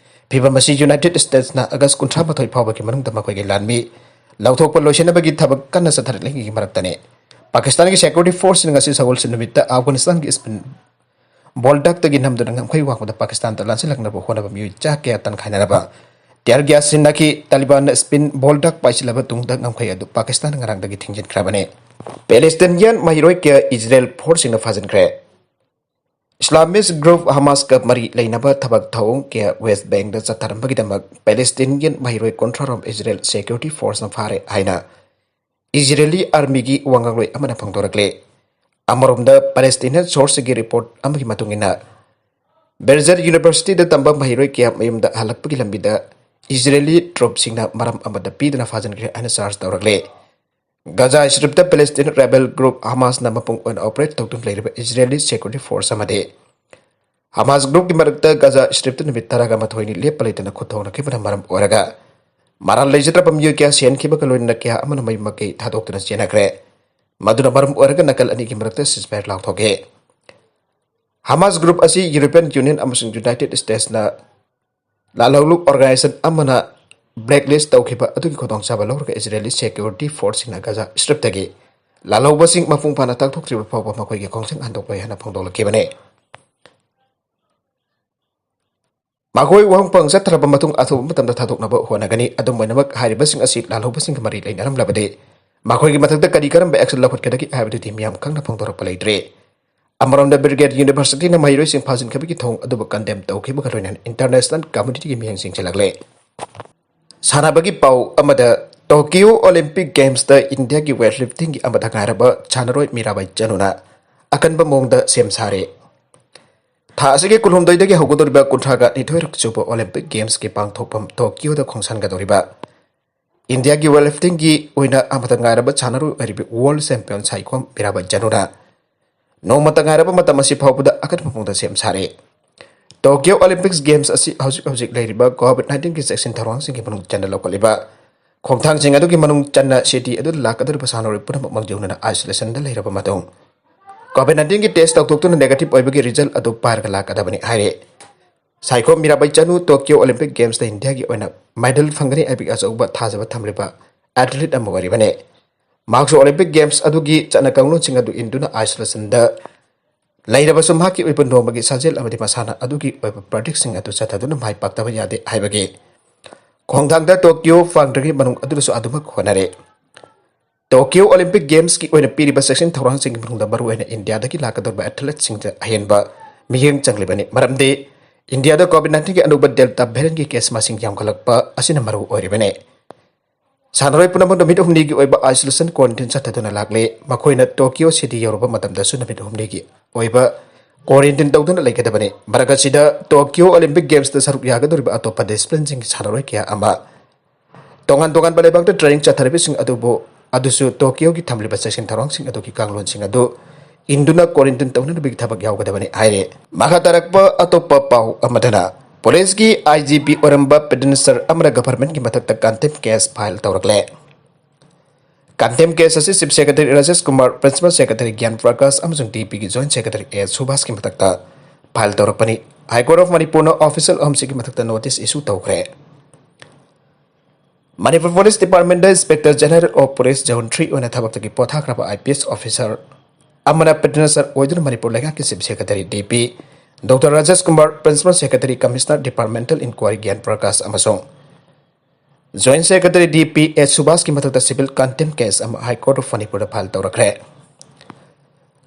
ꯐꯤꯚꯝ ꯑꯁꯤ United Statesꯅ August ꯀꯨꯟꯊ꯭ꯔꯥ ꯃꯥꯊꯣꯏ ꯐꯥꯎꯕꯒꯤ ꯃꯅꯨꯡꯗ ꯃꯈꯣꯏꯒꯤ ꯂꯥꯟꯃꯤ ꯂꯧꯊꯣꯛꯄ ꯂꯣꯏꯁꯤꯟꯅꯕꯒꯤ ꯊꯕꯛ ꯀꯟꯅ ꯆꯠꯊꯔꯛꯂꯤꯉꯩꯒꯤ ꯃꯔꯛꯇꯅꯤ꯫ ꯄꯥꯀꯤꯁꯇꯥꯟꯒꯤ security forceꯁꯤꯡꯅ ꯉꯁꯤ ꯁꯒꯣꯜꯁꯦꯟ ꯅꯨꯃꯤꯠꯇ ꯑꯐꯒꯥꯅꯤꯁꯇꯥꯟꯒꯤ spin ꯕꯣꯜꯗꯛꯇꯒꯤ ꯅꯝꯗꯨꯅ ꯉꯝꯈꯩ ꯋꯥꯡꯃꯗ ꯄꯥꯀꯤꯁꯇꯥꯟꯗ ꯂꯥꯟꯁꯤꯜꯂꯛꯅꯕ ꯍꯣꯠꯅꯕ ꯃꯤꯑꯣꯏ ꯆꯥ ꯀꯌꯥ ꯇꯟꯈꯥꯏꯅꯔꯕ tear gas ꯁꯤꯖꯤꯟꯅꯈꯤ꯫ ꯇꯥꯂꯤꯕꯥꯟꯅ spin ꯕꯣꯜꯗꯛ ꯄꯥꯏꯁꯤꯜꯂꯕ ꯇꯨꯡꯗ ꯉꯝꯈꯩ ꯑꯗꯨ ꯄꯥꯀꯤꯁꯇꯥꯟꯅ ꯉꯔꯥꯡꯗꯒꯤ ꯊꯤꯡꯖꯤꯟꯈ꯭ꯔꯕꯅꯤ꯫ Palestinian ꯃꯍꯩꯔꯣꯏ ꯀꯌꯥ Israel forceꯁꯤꯡꯅ ꯐꯥꯖꯤꯟꯈ꯭ꯔꯦ꯫ Islamist group Hamasꯀ ꯃꯔꯤ ꯂꯩꯅꯕ ꯊꯕꯛ ꯊꯧꯑꯣꯡ ꯀꯌꯥ West Bankꯗ ꯆꯠꯊꯔꯝꯕꯒꯤꯗꯃꯛ Palestinian ꯃꯍꯩꯔꯣꯏ ꯀꯨꯟꯊ꯭ꯔꯥ ꯔꯣꯝ Israel security forceꯅ ꯐꯥꯔꯦ ꯍꯥꯏꯅ Israeli armyꯒꯤ ꯋꯥꯉꯥꯡꯂꯣꯏ ꯑꯃꯅ ꯐꯣꯡꯗꯣꯔꯛꯂꯦ꯫ ꯑꯃꯔꯣꯝꯗ, ꯄꯦꯂꯦꯁꯇꯤꯅꯤꯌꯟ ꯁꯣꯔꯁꯁꯤꯡꯒꯤ ꯔꯤꯄꯣꯔꯠ ꯑꯃꯒꯤ ꯃꯇꯨꯡ ꯏꯟꯅ, ꯕꯦꯔꯖꯔ ꯌꯨꯅꯤꯚꯔꯁꯤꯇꯤꯗ ꯇꯝꯕ ꯃꯍꯩꯔꯣꯏ ꯀꯌꯥ ꯃꯌꯨꯝꯗ ꯍꯜꯂꯛꯄꯒꯤ ꯂꯝꯕꯤꯗ ꯏꯖꯔꯦꯂꯤ ꯇ꯭ꯔꯨꯞꯁꯤꯡꯅ ꯃꯔꯝ ꯑꯃꯠꯇ ꯄꯤꯗꯅ ꯐꯥꯖꯤꯟꯈ꯭ꯔꯦ ꯍꯥꯏꯅ ꯆꯥꯔꯖ ꯇꯧꯔꯛꯂꯦ꯫ ꯒꯖꯥ ꯁ꯭ꯇ꯭ꯔꯤꯞꯇ ꯄꯦꯂꯦꯁꯇꯤꯟ ꯔꯦꯕꯦꯜ ꯒ꯭ꯔꯨꯞ ꯍꯃꯥꯁꯅ ꯃꯄꯨꯡ ꯑꯣꯏꯅ ꯑꯣꯄꯔꯦꯠ ꯇꯧꯗꯨꯅ ꯂꯩꯔꯤꯕ ꯏꯖꯔꯦꯂꯤ ꯁꯦꯀ꯭ꯌꯨꯔꯤꯇꯤ ꯐꯣꯔꯁ ꯑꯃꯗꯤ ꯍꯃꯥꯁ ꯒ꯭ꯔꯨꯞꯀꯤ ꯃꯔꯛꯇ ꯒꯖꯥ ꯁ꯭ꯇ꯭ꯔꯤꯞꯇ ꯅꯨꯃꯤꯠ ꯇꯔꯥꯒ ꯃꯥꯊꯣꯏꯅꯤ ꯂꯦꯞꯄ ꯂꯩꯇꯅ ꯈꯨꯠꯊꯣꯡꯅꯈꯤꯕꯅ ꯃꯔꯝ ꯑꯣꯏꯔꯒ ꯃꯔꯥꯜ ꯂꯩꯖꯗ꯭ꯔꯕ ꯃꯤꯑꯣꯏ ꯀꯌꯥ ꯁꯤꯍꯟꯈꯤꯕꯒ ꯂꯣꯏꯅꯅ ꯀꯌꯥ ꯑꯃꯅ ꯃꯌꯨꯝ ꯃꯀꯩ ꯊꯥꯗꯣꯛꯇꯨꯅ ꯆꯦꯟꯅꯈ꯭ꯔꯦ꯫ ꯃꯗꯨꯅ ꯃꯔꯝ ꯑꯣꯏꯔꯒ ꯅꯥꯀꯜ ꯑꯅꯤꯒꯤ ꯃꯔꯛꯇ ꯁꯤꯖꯐꯥꯌꯔ ꯂꯥꯎꯊꯣꯛꯈꯤ꯫ ꯍꯃꯥꯁ ꯒ꯭ꯔꯨꯞ ꯑꯁꯤ ꯌꯨꯔꯣꯄꯤꯌꯟ ꯌꯨꯅꯤꯌꯟ ꯑꯃꯁꯨꯡ ꯌꯨꯅꯥꯏꯇꯦꯗ ꯁ꯭ꯇꯦꯠꯁꯅ ꯂꯥꯜꯍꯧꯂꯨꯞ ꯑꯣꯔꯒꯅꯥꯏꯖꯦꯁꯟ ꯑꯃꯅ ꯕ꯭ꯂꯦꯛꯂꯤꯁ ꯇꯧꯈꯤꯕ ꯑꯗꯨꯒꯤ ꯈꯨꯗꯣꯡꯆꯥꯕ ꯂꯧꯔꯒ ꯏꯖꯔꯦꯂꯤ ꯁꯦꯀ꯭ꯌꯨꯔꯤꯇꯤ ꯐꯣꯔꯁꯁꯤꯡꯅ ꯒꯖꯥ ꯁ꯭ꯇ꯭ꯔꯤꯞꯇꯒꯤ ꯂꯥꯜꯍꯧꯕꯁꯤꯡ ꯃꯄꯨꯡ ꯐꯥꯅ ꯇꯥꯛꯊꯣꯛꯇ꯭ꯔꯤꯕ ꯐꯥꯎꯕ ꯃꯈꯣꯏꯒꯤ ꯈꯣꯡꯖꯪ ꯍꯟꯗꯣꯛꯂꯣꯏ ꯍꯥꯏꯅ ꯐꯣꯡꯗꯣꯛꯂꯛꯈꯤꯕꯅꯤ꯫ ꯃꯈꯣꯏ ꯋꯥꯍꯪ ꯄꯪ ꯆꯠꯊꯔꯕ ꯃꯇꯨꯡ ꯑꯊꯨꯕ ꯃꯇꯝꯗ ꯊꯥꯗꯣꯛꯅꯕ ꯍꯣꯠꯅꯒꯅꯤ꯫ ꯑꯗꯨꯝ ꯑꯣꯏꯅꯃꯛ, ꯍꯥꯏꯔꯤꯕꯁꯤꯡ ꯑꯁꯤ ꯂꯥꯜꯍꯧꯕꯁꯤꯡꯒ ꯃꯔꯤ ꯂꯩꯅꯔꯝꯂꯕꯗꯤ ꯃꯈꯣꯏꯒꯤ ꯃꯊꯛꯇ ꯀꯔꯤ ꯀꯔꯝꯕ ꯑꯦꯛꯁꯟ ꯂꯧꯈꯠꯀꯗꯒꯦ ꯍꯥꯏꯕꯗꯨꯗꯤ ꯃꯤꯌꯥꯝ ꯈꯪꯅ ꯐꯣꯡꯗꯣꯔꯛꯄ ꯂꯩꯇ꯭ꯔꯤ꯫ ꯑꯃꯔꯣꯝꯗ, ꯕ꯭ꯔꯤꯒꯦꯗ ꯌꯨꯅꯤꯚꯔꯁꯤꯇꯤꯅ ꯃꯍꯩꯔꯣꯏꯁꯤꯡ ꯐꯥꯖꯤꯟꯈꯤꯕꯒꯤ ꯊꯧꯑꯣꯡ ꯑꯗꯨꯕꯨ ꯀꯟꯗꯦꯝ ꯇꯧꯈꯤꯕꯒ ꯂꯣꯏꯅꯅ ꯏꯟꯇꯔꯅꯦꯁꯅꯦꯜ ꯀꯝꯃ꯭ꯌꯨꯅꯤꯇꯤꯒꯤ ꯃꯤꯠꯌꯦꯡ ꯆꯤꯡꯁꯤꯜꯂꯛꯂꯦ꯫ ꯁꯥꯟꯅꯕꯒꯤ ꯄꯥꯎ ꯑꯃꯗ, ꯇꯣꯀꯤꯌꯣ ꯑꯣꯂꯤꯝꯄꯤꯛ ꯒꯦꯝꯁꯇ ꯏꯟꯗꯤꯌꯥꯒꯤ ꯋꯦꯠ ꯂꯤꯐꯇꯤꯡꯒꯤ ꯑꯃꯗ ꯉꯥꯏꯔꯕ ꯁꯥꯟꯅꯔꯣꯏ ꯃꯤꯔꯥꯕꯥꯏ ꯆꯅꯨꯅ ꯑꯀꯟꯕ ꯃꯑꯣꯡꯗ ꯁꯦꯝ ꯁꯥꯔꯦ꯫ ꯊꯥ ꯑꯁꯤꯒꯤ ꯀꯨꯟꯍꯨꯝꯗꯣꯏꯗꯒꯤ ꯍꯧꯒꯗꯧꯔꯤꯕ ꯀꯨꯟꯊ꯭ꯔꯥꯒ ꯅꯤꯊꯣꯏꯔꯛ ꯁꯨꯕ ꯑꯣꯂꯤꯝꯄꯤꯛ ꯒꯦꯝꯁꯀꯤ ꯄꯥꯡꯊꯣꯛꯐꯝ ꯇꯣꯀꯤꯌꯣꯗ ꯈꯣꯡꯁꯥꯟꯒꯗꯧꯔꯤꯕ ꯏꯟꯗꯤꯌꯥꯒꯤ ꯋꯦꯠ ꯂꯤꯐꯇꯤꯡꯒꯤ ꯑꯣꯏꯅ ꯑꯃꯗ ꯉꯥꯏꯔꯕ ꯁꯥꯟꯅꯔꯣꯏ ꯑꯣꯏꯔꯤꯕ ꯋꯥꯔꯜ ꯆꯦꯝꯄꯤꯌꯟ ꯁꯥꯏꯈꯣꯝ ꯃꯤꯔꯥꯕꯥꯏ ꯆꯅꯨꯅ ꯅꯣꯡꯃꯇ ꯉꯥꯏꯔꯕ ꯃꯇꯝ ꯑꯁꯤ ꯐꯥꯎꯕꯗ ꯑꯀꯟꯕ ꯃꯑꯣꯡꯗ ꯁꯦꯝ ꯁꯥꯔꯦ꯫ ꯇꯣꯀꯤꯌꯣ ꯑꯣꯂꯤꯝꯄꯤꯛꯁ ꯒꯦꯝꯁ ꯑꯁꯤ ꯍꯧꯖꯤꯛ ꯍꯧꯖꯤꯛ ꯂꯩꯔꯤꯕ ꯀꯣꯚꯤꯗ ꯅꯥꯏꯟꯇꯤꯟꯒꯤ ꯆꯦꯛꯁꯤꯟ ꯊꯧꯔꯥꯡꯁꯤꯡꯒꯤ ꯃꯅꯨꯡ ꯆꯟꯅ ꯂꯧꯈꯠꯂꯤꯕ ꯈꯣꯡꯊꯥꯡꯁꯤꯡ ꯑꯗꯨꯒꯤ ꯃꯅꯨꯡ ꯆꯟꯅ ꯁꯤꯇꯤ ꯑꯗꯨꯗ ꯂꯥꯛꯀꯗꯧꯔꯤꯕ ꯁꯥꯟꯅꯔꯣꯏ ꯄꯨꯝꯅꯃꯛ ꯃꯥꯡꯖꯧꯅꯅ ꯑꯥꯏꯁꯣꯂꯦꯁꯟꯗ ꯂꯩꯔꯕ ꯃꯇꯨꯡ ꯀꯣꯚꯤꯗ ꯅꯥꯏꯟꯇꯤꯟꯒꯤ ꯇꯦꯁ ꯇꯧꯊꯣꯛꯇꯨꯅ ꯅꯦꯒꯦꯇꯤꯚ ꯑꯣꯏꯕꯒꯤ ꯔꯤꯖꯜ ꯑꯗꯨ ꯄꯥꯏꯔꯒ ꯂꯥꯛꯀꯗꯕꯅꯤ ꯍꯥꯏꯔꯦ꯫ ꯁꯥꯏꯈꯣꯝ ꯃꯤꯔꯥꯕꯥꯏ ꯆꯅꯨ ꯇꯣꯀꯤꯌꯣ ꯑꯣꯂꯤꯝꯄꯤꯛ ꯒꯦꯝꯁꯇ ꯏꯟꯗꯤꯌꯥꯒꯤ ꯑꯣꯏꯅ ꯃꯦꯗꯜ ꯐꯪꯒꯅꯤ ꯍꯥꯏꯕꯒꯤ ꯑꯆꯧꯕ ꯊꯥꯖꯕ ꯊꯝꯂꯤꯕ ꯑꯦꯊꯂꯤꯠ ꯑꯃ ꯑꯣꯏꯔꯤꯕꯅꯤ꯫ ꯃꯍꯥꯛꯁꯨ ꯑꯣꯂꯤꯝꯄꯤꯛ ꯒꯦꯝꯁ ꯑꯗꯨꯒꯤ ꯆꯠꯅ ꯀꯥꯡꯂꯣꯟꯁꯤꯡ ꯑꯗꯨ ꯏꯟꯗꯨꯅ ꯑꯥꯏꯁꯣꯂꯦꯁꯟꯗ ꯂꯩꯔꯕꯁꯨ ꯃꯍꯥꯛꯀꯤ ꯑꯣꯏꯕ ꯅꯣꯡꯃꯒꯤ ꯁꯥꯖꯦꯜ ꯑꯃꯗꯤ ꯃꯁꯥꯟꯅ ꯑꯗꯨꯒꯤ ꯑꯣꯏꯕ ꯄ꯭ꯔꯦꯛꯇꯤꯁꯁꯤꯡ ꯑꯗꯨ ꯆꯠꯊꯗꯨꯅ ꯃꯥꯏ ꯄꯥꯛꯇꯕ ꯌꯥꯗꯦ ꯍꯥꯏꯕꯒꯤ ꯈꯣꯡꯊꯥꯡꯗ ꯇꯣꯀꯤꯌꯣ ꯐꯪꯗ꯭ꯔꯤꯉꯩ ꯃꯅꯨꯡ ꯑꯗꯨꯗꯁꯨ ꯑꯗꯨꯃꯛ ꯍꯣꯠꯅꯔꯦ꯫ ꯇꯣꯀꯤꯌꯣ ꯑꯣꯂꯤꯝꯄꯤꯛ ꯒꯦꯝꯁꯀꯤ ꯑꯣꯏꯅ ꯄꯤꯔꯤꯕ ꯆꯦꯛꯁꯤꯟ ꯊꯧꯔꯥꯡꯁꯤꯡꯒꯤ ꯃꯅꯨꯡꯗ ꯃꯔꯨꯑꯣꯏꯅ ꯏꯟꯗꯤꯌꯥꯗꯒꯤ ꯂꯥꯛꯀꯗꯧꯔꯤꯕ ꯑꯦꯊꯂꯦꯠꯁꯤꯡꯗ ꯑꯍꯦꯟꯕ ꯃꯤꯠꯌꯦꯡ ꯆꯪꯂꯤꯕꯅꯤ꯫ ꯃꯔꯝꯗꯤ ꯏꯟꯗꯤꯌꯥꯗ ꯀꯣꯚꯤꯗ ꯅꯥꯏꯟꯇꯤꯟꯒꯤ ꯑꯅꯧꯕ ꯗꯦꯜꯇꯥ ꯚꯦꯔꯤꯌꯟꯒꯤ ꯀꯦꯁ ꯃꯁꯤꯡ ꯌꯥꯝꯈꯠꯂꯛꯄ ꯑꯁꯤꯅ ꯃꯔꯨ ꯑꯣꯏꯔꯤꯕꯅꯤ꯫ ꯁꯥꯟꯅꯔꯣꯏ ꯄꯨꯝꯅꯃꯛ ꯅꯨꯃꯤꯠ ꯍꯨꯝꯅꯤꯒꯤ ꯑꯣꯏꯕ isolation quarantine ꯆꯠꯊꯗꯨꯅ ꯂꯥꯛꯂꯦ꯫ ꯃꯈꯣꯏꯅ ꯇꯣꯀꯤꯌꯣ ꯁꯤꯇꯤ ꯌꯧꯔꯕ ꯃꯇꯝꯗꯁꯨ ꯅꯨꯃꯤꯠ ꯍꯨꯝꯅꯤꯒꯤ ꯑꯣꯏꯕ quarantine ꯇꯧꯗꯨꯅ ꯂꯩꯒꯗꯕꯅꯤ꯫ ꯃꯔꯛ ꯑꯁꯤꯗ ꯇꯣꯀꯤꯌꯣ Olympic Gamesꯇ ꯁꯔꯨꯛ ꯌꯥꯒꯗꯧꯔꯤꯕ ꯑꯇꯣꯞꯄ disciplineꯁꯤꯡꯒꯤ ꯁꯥꯟꯅꯔꯣꯏ ꯀꯌꯥ ꯑꯃ ꯇꯣꯉꯥꯟ ꯇꯣꯉꯥꯟꯕ ꯂꯩꯕꯥꯛꯇ training ꯆꯠꯊꯔꯤꯕꯁꯤꯡ ꯑꯗꯨꯕꯨ, ꯑꯗꯨꯁꯨ ꯇꯣꯀꯤꯌꯣꯒꯤ ꯊꯝꯂꯤꯕ ꯆꯦꯛꯁꯤꯟ ꯊꯧꯔꯥꯡꯁꯤꯡ ꯑꯗꯨꯒꯤ ꯀꯥꯡꯂꯣꯟꯁꯤꯡ ꯑꯗꯨ ꯏꯟꯗꯨꯅ quarantine ꯇꯧꯅꯅꯕꯒꯤ ꯊꯕꯛ ꯌꯥꯎꯒꯗꯕꯅꯤ ꯍꯥꯏꯔꯦ꯫ ꯃꯈꯥ ꯇꯥꯔꯛꯄ ꯑꯇꯣꯞꯄ ꯄꯥꯎ ꯑꯃꯗꯅ, ꯄꯨꯂꯤꯁꯀꯤ IGP ꯑꯣꯏꯔꯝꯕ Prime Minister ꯑꯃꯅ governmentꯀꯤ ꯃꯊꯛꯇ contempt case file ꯇꯧꯔꯛꯂꯦ꯫ Contempt case ꯑꯁꯤ Chief Secretary Rajesh Kumar, Principal Secretary ꯒ꯭ꯌꯥꯟ ꯄ꯭ꯔꯀꯥꯁ ꯑꯃꯁꯨꯡ DPꯒꯤ Joint Secretary A ꯁꯨꯚꯥꯁꯀꯤ ꯃꯊꯛꯇ file ꯇꯧꯔꯛꯄꯅꯤ꯫ High Court of ꯃꯅꯤꯄꯨꯔꯅ official ꯑꯍꯨꯝꯁꯤꯒꯤ ꯃꯊꯛꯇ notice issue ꯇꯧꯈ꯭ꯔꯦ꯫ Manipur Police Departmentꯇ Inspector General of Police Zone three ꯑꯣꯏꯅ ꯊꯕꯛꯇꯒꯤ ꯄꯣꯊꯥꯈ꯭ꯔꯕ IPS officer ꯑꯃꯅ Prime Minister ꯑꯣꯏꯗꯨꯅ ꯃꯅꯤꯄꯨꯔ ꯂꯩꯉꯥꯛꯀꯤ Chief Secretary DP doctor Rajesh Kumar, Principal Secretary Commissioner Departmental Inquiry ꯒ꯭ꯌꯥꯟ ꯄ꯭ꯔꯀꯥꯁ ꯑꯃꯁꯨꯡ Joint Secretary DP A ꯁꯨꯚꯥꯁꯀꯤ ꯃꯊꯛꯇ civil contempt case ꯑꯃ High Court of ꯃꯅꯤꯄꯨꯔꯗ file ꯇꯧꯔꯛꯈ꯭ꯔꯦ꯫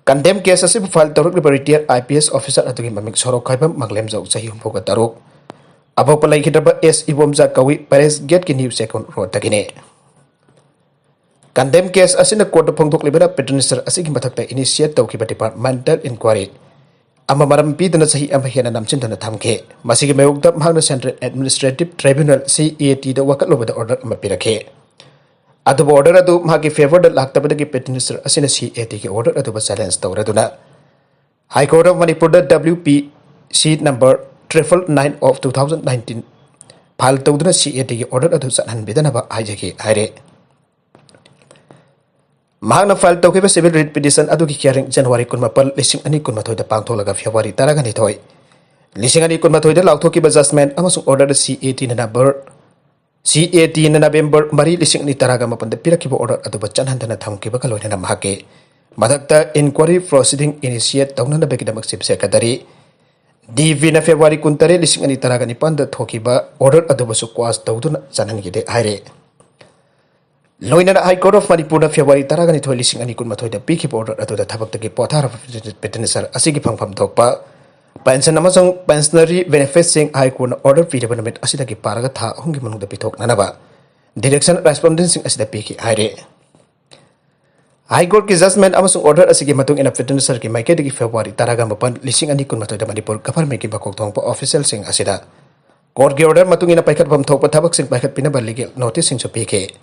Contempt case ꯑꯁꯤꯕꯨ file ꯇꯧꯔꯛꯂꯤꯕ retired IPS officer ꯑꯗꯨꯒꯤ ꯃꯃꯤꯡ ꯁꯣꯔꯣꯛꯈꯥꯏꯕꯝ ꯃꯪꯂꯦꯝꯖꯧ, ꯆꯍꯤ ꯍꯨꯝꯐꯨꯒ ꯇꯔꯨꯛ, ꯑꯄꯣꯛꯄ ꯂꯩꯈꯤꯗ꯭ꯔꯕ S ꯏꯕꯣꯝꯆꯥ ꯀꯧꯏ, Palace Gateꯀꯤ New Chekon Roadꯇꯒꯤꯅꯤ꯫ Contempt case ꯑꯁꯤꯅ courtꯇ ꯐꯣꯡꯗꯣꯛꯂꯤꯕꯅ Prime Minister ꯑꯁꯤꯒꯤ ꯃꯊꯛꯇ initiate ꯇꯧꯈꯤꯕ departmental inquiry ꯑꯃ ꯃꯔꯝ ꯄꯤꯗꯨꯅ ꯆꯍꯤ ꯑꯃ ꯍꯦꯟꯅ ꯅꯝꯁꯤꯟꯗꯨꯅ ꯊꯝꯈꯤ꯫ ꯃꯁꯤꯒꯤ ꯃꯥꯌꯣꯛꯇ ꯃꯍꯥꯛꯅ Central Administrative Tribunal, CATꯗ ꯋꯥꯀꯠꯂꯨꯕꯗ order ꯑꯃ ꯄꯤꯔꯛꯈꯤ꯫ ꯑꯗꯨꯕꯨ order ꯑꯗꯨ ꯃꯍꯥꯛꯀꯤ favourꯗ ꯂꯥꯛꯇꯕꯗꯒꯤ Prime Minister ꯑꯁꯤꯅ CATꯒꯤ order ꯑꯗꯨꯕꯨ challenge ꯇꯧꯔꯗꯨꯅ High Court of ꯃꯅꯤꯄꯨꯔꯗ WPC number triple nine of two thousand nineteen file ꯇꯧꯗꯨꯅ CATꯒꯤ order ꯑꯗꯨ ꯆꯠꯍꯟꯕꯤꯗꯅꯕ ꯍꯥꯏꯖꯈꯤ ꯍꯥꯏꯔꯦ꯫ ꯃꯍꯥꯛꯅ file ꯇꯧꯈꯤꯕ civil writ petition ꯑꯗꯨꯒꯤ hearing January ꯀꯨꯟꯃꯥꯄꯜ, ꯂꯤꯁꯤꯡ ꯑꯅꯤ ꯀꯨꯟꯃꯥꯊꯣꯏꯗ ꯄꯥꯡꯊꯣꯛꯂꯒ February ꯇꯔꯥꯒ ꯅꯤꯊꯣꯏ, ꯂꯤꯁꯤꯡ ꯑꯅꯤ ꯀꯨꯟꯃꯥꯊꯣꯏꯗ ꯂꯥꯎꯊꯣꯛꯈꯤꯕ judgment ꯑꯃꯁꯨꯡ order CATꯅ number, CATꯅ November ꯃꯔꯤ, ꯂꯤꯁꯤꯡ ꯑꯅꯤ ꯇꯔꯥꯒ ꯃꯥꯄꯟꯗ ꯄꯤꯔꯛꯈꯤꯕ order ꯑꯗꯨꯕꯨ ꯆꯠꯍꯟꯗꯅ ꯊꯝꯈꯤꯕꯒ ꯂꯣꯏꯅꯅ ꯃꯍꯥꯛꯀꯤ ꯃꯊꯛꯇ inquiry proceeding initiate ꯇꯧꯅꯅꯕꯒꯤꯗꯃꯛ Chief Secretary DPꯅ February ꯀꯨꯟꯇꯔꯦꯠ, ꯂꯤꯁꯤꯡ ꯑꯅꯤ ꯇꯔꯥꯒ ꯅꯤꯄꯥꯟꯗ ꯊꯣꯛꯈꯤꯕ order ꯑꯗꯨꯕꯨꯁꯨ quash ꯇꯧꯗꯨꯅ ꯆꯠꯍꯟꯈꯤꯗꯦ ꯍꯥꯏꯔꯦ꯫ ꯂꯣꯏꯅꯅ High Court of ꯃꯅꯤꯄꯨꯔꯅ February ꯇꯔꯥꯒ ꯅꯤꯊꯣꯏ, ꯂꯤꯁꯤꯡ ꯑꯅꯤ ꯀꯨꯟꯃꯥꯊꯣꯏꯗ ꯄꯤꯈꯤꯕ order ꯑꯗꯨꯗ ꯊꯕꯛꯇꯒꯤ ꯄꯣꯊꯥꯔꯕ Prime Minister ꯑꯁꯤꯒꯤ ꯐꯪꯐꯝ ꯊꯣꯛꯄ pension ꯑꯃꯁꯨꯡ pensionary benefitꯁꯤꯡ High Courtꯅ order ꯄꯤꯔꯕ ꯅꯨꯃꯤꯠ ꯑꯁꯤꯗꯒꯤ ꯄꯥꯔꯒ ꯊꯥ ꯑꯍꯨꯝꯒꯤ ꯃꯅꯨꯡꯗ ꯄꯤꯊꯣꯛꯅꯅꯕ direction respondentꯁꯤꯡ ꯑꯁꯤꯗ ꯄꯤꯈꯤ ꯍꯥꯏꯔꯤ꯫ High Courtꯀꯤ judgment ꯑꯃꯁꯨꯡ order ꯑꯁꯤꯒꯤ ꯃꯇꯨꯡ ꯏꯟꯅ petitionerꯒꯤ ꯃꯥꯏꯀꯩꯗꯒꯤ February ꯇꯔꯥꯃꯥꯄꯟ, ꯂꯤꯁꯤꯡ ꯑꯅꯤ ꯀꯨꯟꯃꯥꯊꯣꯏꯗ ꯃꯅꯤꯄꯨꯔ governmentꯀꯤ ꯃꯀꯣꯛ ꯊꯣꯡꯕ officialꯁꯤꯡ ꯑꯁꯤꯗ courtꯀꯤ order ꯃꯇꯨꯡ ꯏꯟꯅ ꯄꯥꯏꯈꯠꯐꯝ ꯊꯣꯛꯄ ꯊꯕꯛꯁꯤꯡ ꯄꯥꯏꯈꯠꯄꯤꯅꯕ legal noticeꯁꯤꯡꯁꯨ ꯄꯤꯈꯤ꯫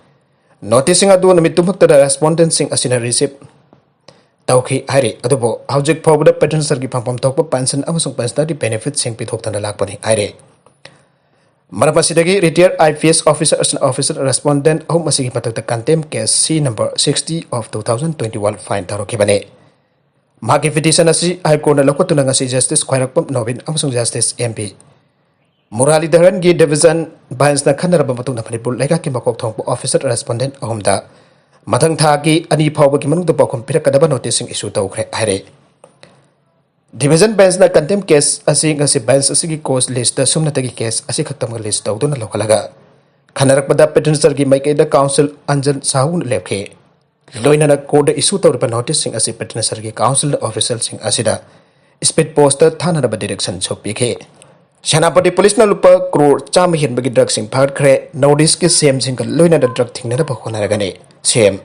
Noticeꯁꯤꯡ ꯑꯗꯨ ꯅꯨꯃꯤꯠ ꯇꯨꯃꯛꯇꯗ respondentꯁꯤꯡ ꯑꯁꯤꯅ receive ꯇꯧꯈꯤ ꯍꯥꯏꯔꯤ꯫ ꯑꯗꯨꯕꯨ ꯍꯧꯖꯤꯛ ꯐꯥꯎꯕꯗ petitionerꯒꯤ ꯐꯪꯐꯝ ꯊꯣꯛꯄ pension ꯑꯃꯁꯨꯡ pensionary benefitꯁꯤꯡ ꯄꯤꯊꯣꯛꯇꯅ ꯂꯥꯛꯄꯅꯤ ꯍꯥꯏꯔꯤ꯫ ꯃꯔꯝ ꯑꯁꯤꯗꯒꯤ retired IPS officer ꯑꯁꯤꯅ official respondent ꯑꯍꯨꯝ ꯑꯁꯤꯒꯤ ꯃꯊꯛꯇ contempt case C number sixty of two thousand twenty-one file ꯇꯧꯔꯛꯈꯤꯕꯅꯤ꯫ ꯃꯍꯥꯛꯀꯤ petition ꯑꯁꯤ High Courtꯅ ꯂꯧꯈꯠꯇꯨꯅ ꯉꯁꯤ Justice ꯈ꯭ꯋꯥꯏꯔꯥꯛꯄꯝ ꯅꯣꯕꯤꯟ ꯑꯃꯁꯨꯡ Justice M B ꯃꯨꯔꯥꯂꯤꯙꯔꯟꯒꯤ division benchꯅ ꯈꯟꯅꯔꯕ ꯃꯇꯨꯡꯗ ꯃꯅꯤꯄꯨꯔ ꯂꯩꯉꯥꯛꯀꯤ ꯃꯀꯣꯛ ꯊꯣꯡꯕ official respondent ꯑꯍꯨꯝꯗ ꯃꯊꯪ ꯊꯥꯒꯤ ꯑꯅꯤ ꯐꯥꯎꯕꯒꯤ ꯃꯅꯨꯡꯗ ꯄꯥꯎꯈꯨꯝ ꯄꯤꯔꯛꯀꯗꯕ noticeꯁꯤꯡ issue ꯇꯧꯈ꯭ꯔꯦ ꯍꯥꯏꯔꯦ꯫ Division benchꯅ contempt case ꯑꯁꯤ ꯉꯁꯤ bench ꯑꯁꯤꯒꯤ cause listꯇ ꯁꯨꯞꯅꯇꯒꯤ case ꯑꯁꯤꯈꯛꯇꯃꯛ list ꯇꯧꯗꯨꯅ ꯂꯧꯈꯠꯂꯒ ꯈꯟꯅꯔꯛꯄꯗ petitionerꯒꯤ ꯃꯥꯏꯀꯩꯗ counsel ꯑꯟꯖꯟ ꯁꯥꯍꯨꯅ ꯂꯦꯞꯈꯤ꯫ ꯂꯣꯏꯅꯅ courtꯇ issue ꯇꯧꯔꯤꯕ noticeꯁꯤꯡ ꯑꯁꯤ petitionerꯒꯤ counsel officialꯁꯤꯡ ꯑꯁꯤꯗ speed postꯇ ꯊꯥꯅꯅꯕ directionꯁꯨ ꯄꯤꯈꯤ꯫ ꯁꯦꯅꯥꯄꯇꯤ policeꯅ ꯂꯨꯄꯥ ꯀ꯭ꯔꯣꯔ ꯆꯥꯝꯃ ꯍꯦꯟꯕꯒꯤ drugꯁꯤꯡ ꯐꯥꯒꯠꯈ꯭ꯔꯦ꯫ North Eastꯀꯤ CMꯁꯤꯡꯒ ꯂꯣꯏꯅꯅ drug ꯊꯤꯡꯅꯅꯕ ꯍꯣꯠꯅꯔꯒꯅꯤ꯫ CM꯫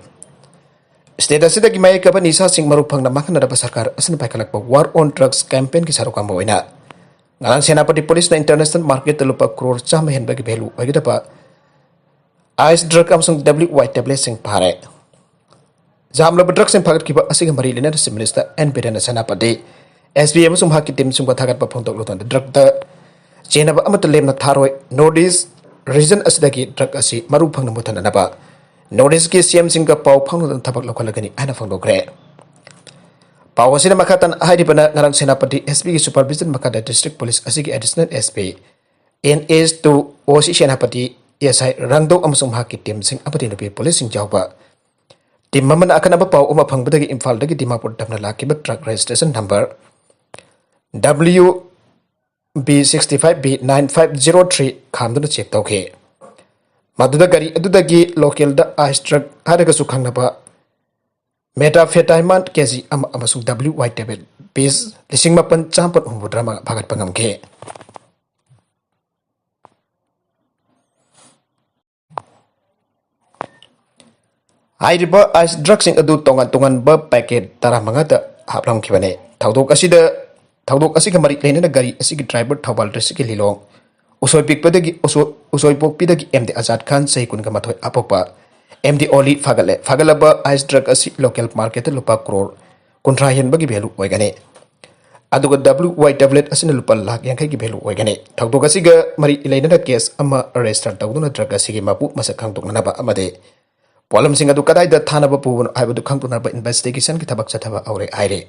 State ꯑꯁꯤꯗꯒꯤ ꯃꯌꯥꯏ ꯀꯥꯕ ꯅꯤꯁꯥꯁꯤꯡ ꯃꯔꯨ ꯐꯪꯅ ꯃꯥꯡꯍꯟꯅꯅꯕ ꯁꯔꯀꯥꯔ ꯑꯁꯤꯅ ꯄꯥꯏꯈꯠꯂꯛꯄ War on Drugs campaignꯒꯤ ꯁꯔꯨꯛ ꯑꯃ ꯑꯣꯏꯅ ꯉꯔꯥꯡ ꯁꯦꯅꯥꯄꯇꯤ policeꯅ international marketꯇ ꯂꯨꯄꯥ ꯀ꯭ꯔꯣꯔ ꯆꯥꯝꯃ ꯍꯦꯟꯕꯒꯤ value ꯑꯣꯏꯒꯗꯕ ice drug ꯑꯃꯁꯨꯡ WY tabletꯁꯤꯡ ꯐꯥꯔꯦ꯫ ꯌꯥꯝꯂꯕ drugꯁꯤꯡ ꯐꯥꯒꯠꯈꯤꯕ ꯑꯁꯤꯒ ꯃꯔꯤ ꯂꯩꯅꯅ Chief Minister N ꯕꯤꯔꯦꯟꯅ Senapati SP ꯑꯃꯁꯨꯡ ꯃꯍꯥꯛꯀꯤ teamꯁꯤꯡꯕꯨ ꯊꯥꯒꯠꯄ ꯐꯣꯡꯗꯣꯛꯂꯗꯨꯅ drugꯇ ꯆꯦꯟꯅꯕ ꯑꯃꯠꯇ ꯂꯦꯝꯅ ꯊꯥꯔꯣꯏ꯫ North East region ꯑꯁꯤꯗꯒꯤ drug ꯑꯁꯤ ꯃꯔꯨ ꯐꯪꯅ ꯃꯨꯠꯊꯅꯅꯕ North Eastꯀꯤ CMꯁꯤꯡꯒ ꯄꯥꯎ ꯐꯥꯎꯅꯗꯨꯅ ꯊꯕꯛ ꯂꯧꯈꯠꯂꯒꯅꯤ ꯍꯥꯏꯅ ꯐꯣꯡꯗꯣꯛꯈ꯭ꯔꯦ꯫ ꯄꯥꯎ ꯑꯁꯤꯅ ꯃꯈꯥ ꯇꯥꯅ ꯍꯥꯏꯔꯤꯕꯅ ꯉꯔꯥꯡ ꯁꯦꯅꯥꯄꯇꯤ SPꯒꯤ supervision ꯃꯈꯥꯗ district police ꯑꯁꯤꯒꯤ additional SP NS two OC Senapati SI ꯔꯪꯗꯧ ꯑꯃꯁꯨꯡ ꯃꯍꯥꯛꯀꯤ teamꯁꯤꯡ ꯑꯃꯗꯤ ꯅꯨꯄꯤ policeꯁꯤꯡ ꯌꯥꯎꯕ team ꯑꯃꯅ ꯑꯈꯟꯅꯕ ꯄꯥꯎ ꯑꯃ ꯐꯪꯕꯗꯒꯤ ꯏꯝꯐꯥꯜꯗꯒꯤ ꯗꯤꯃꯥꯄꯨꯔ ꯇꯝꯅ ꯂꯥꯛꯈꯤꯕ truck registration number WB sixty five B nine five zero three ꯈꯥꯝꯗꯨꯅ check ꯇꯧꯈꯤ꯫ ꯃꯗꯨꯗ ꯒꯥꯔꯤ ꯑꯗꯨꯗꯒꯤ localꯗ ice drug ꯍꯥꯏꯔꯒꯁꯨ ꯈꯪꯅꯕ methamphetamine KG ꯑꯃ ꯑꯃꯁꯨꯡ WY tablet piece ꯂꯤꯁꯤꯡ ꯃꯥꯄꯟ ꯆꯥꯃꯥꯄꯟ ꯍꯨꯝꯐꯨꯇꯔꯥ ꯃꯉꯥ ꯐꯥꯒꯠꯄ ꯉꯝꯈꯤ꯫ ꯍꯥꯏꯔꯤꯕ ꯑꯥꯏꯁ ꯗ꯭ꯔꯒꯁꯤꯡ ꯑꯗꯨ ꯇꯣꯉꯥꯟ ꯇꯣꯉꯥꯟꯕ ꯄꯦꯀꯦꯠ ꯇꯔꯥꯃꯉꯥꯗ ꯍꯥꯞꯂꯝꯈꯤꯕꯅꯤ꯫ ꯊꯧꯗꯣꯛ ꯑꯁꯤꯗ, ꯊꯧꯗꯣꯛ ꯑꯁꯤꯒ ꯃꯔꯤ ꯂꯩꯅꯅ ꯒꯥꯔꯤ ꯑꯁꯤꯒꯤ ꯗ꯭ꯔꯥꯏꯚꯔ ꯊꯧꯕꯥꯜ ꯗꯤꯁꯇ꯭ꯔꯤꯛꯀꯤ ꯂꯤꯂꯣꯡ ꯎꯁꯣꯏꯄꯤꯛꯄꯗꯒꯤ, ꯎꯁꯣ-, ꯎꯁꯣꯏꯄꯣꯛꯄꯤꯗꯒꯤ ꯑꯦꯝ ꯗꯤ ꯑꯖꯥꯗ ꯈꯥꯟ, ꯆꯍꯤ ꯀꯨꯟꯒ ꯃꯥꯊꯣꯏ, ꯑꯄꯣꯛꯄ ꯑꯦꯝ ꯗꯤ ꯑꯣꯂꯤ ꯐꯥꯒꯠꯂꯦ꯫ ꯐꯥꯒꯠꯂꯕ ꯑꯥꯏꯁ ꯗ꯭ꯔꯒ ꯑꯁꯤ ꯂꯣꯀꯦꯜ ꯃꯥꯔꯀꯦꯠꯇ ꯂꯨꯄꯥ ꯀ꯭ꯔꯣꯔ ꯀꯨꯟꯊ꯭ꯔꯥ ꯍꯦꯟꯕꯒꯤ ꯚꯦꯂꯨ ꯑꯣꯏꯒꯅꯤ꯫ ꯑꯗꯨꯒ ꯗꯕ꯭ꯂꯤꯎ ꯋꯥꯏ ꯇꯦꯕ꯭ꯂꯦꯠ ꯑꯁꯤꯅ ꯂꯨꯄꯥ ꯂꯥꯈ ꯌꯥꯡꯈꯩꯒꯤ ꯚꯦꯂꯨ ꯑꯣꯏꯒꯅꯤ꯫ ꯊꯧꯗꯣꯛ ꯑꯁꯤꯒ ꯃꯔꯤ ꯂꯩꯅꯅ ꯀꯦꯁ ꯑꯃ ꯔꯦꯖꯤꯁꯇꯔ ꯇꯧꯗꯨꯅ ꯗ꯭ꯔꯒ ꯑꯁꯤꯒꯤ ꯃꯄꯨ ꯃꯁꯛ ꯈꯪꯗꯣꯛꯅꯅꯕ ꯑꯃꯗꯤ ꯄꯣꯠꯂꯝꯁꯤꯡ ꯑꯗꯨ ꯀꯗꯥꯏꯗ ꯊꯥꯅꯕ ꯄꯨꯕꯅꯣ ꯍꯥꯏꯕꯗꯨ ꯈꯪꯗꯣꯛꯅꯕ ꯏꯟꯚꯦꯁꯇꯤꯒꯦꯁꯟꯒꯤ ꯊꯕꯛ ꯆꯠꯊꯕ ꯍꯧꯔꯦ ꯍꯥꯏꯔꯦ꯫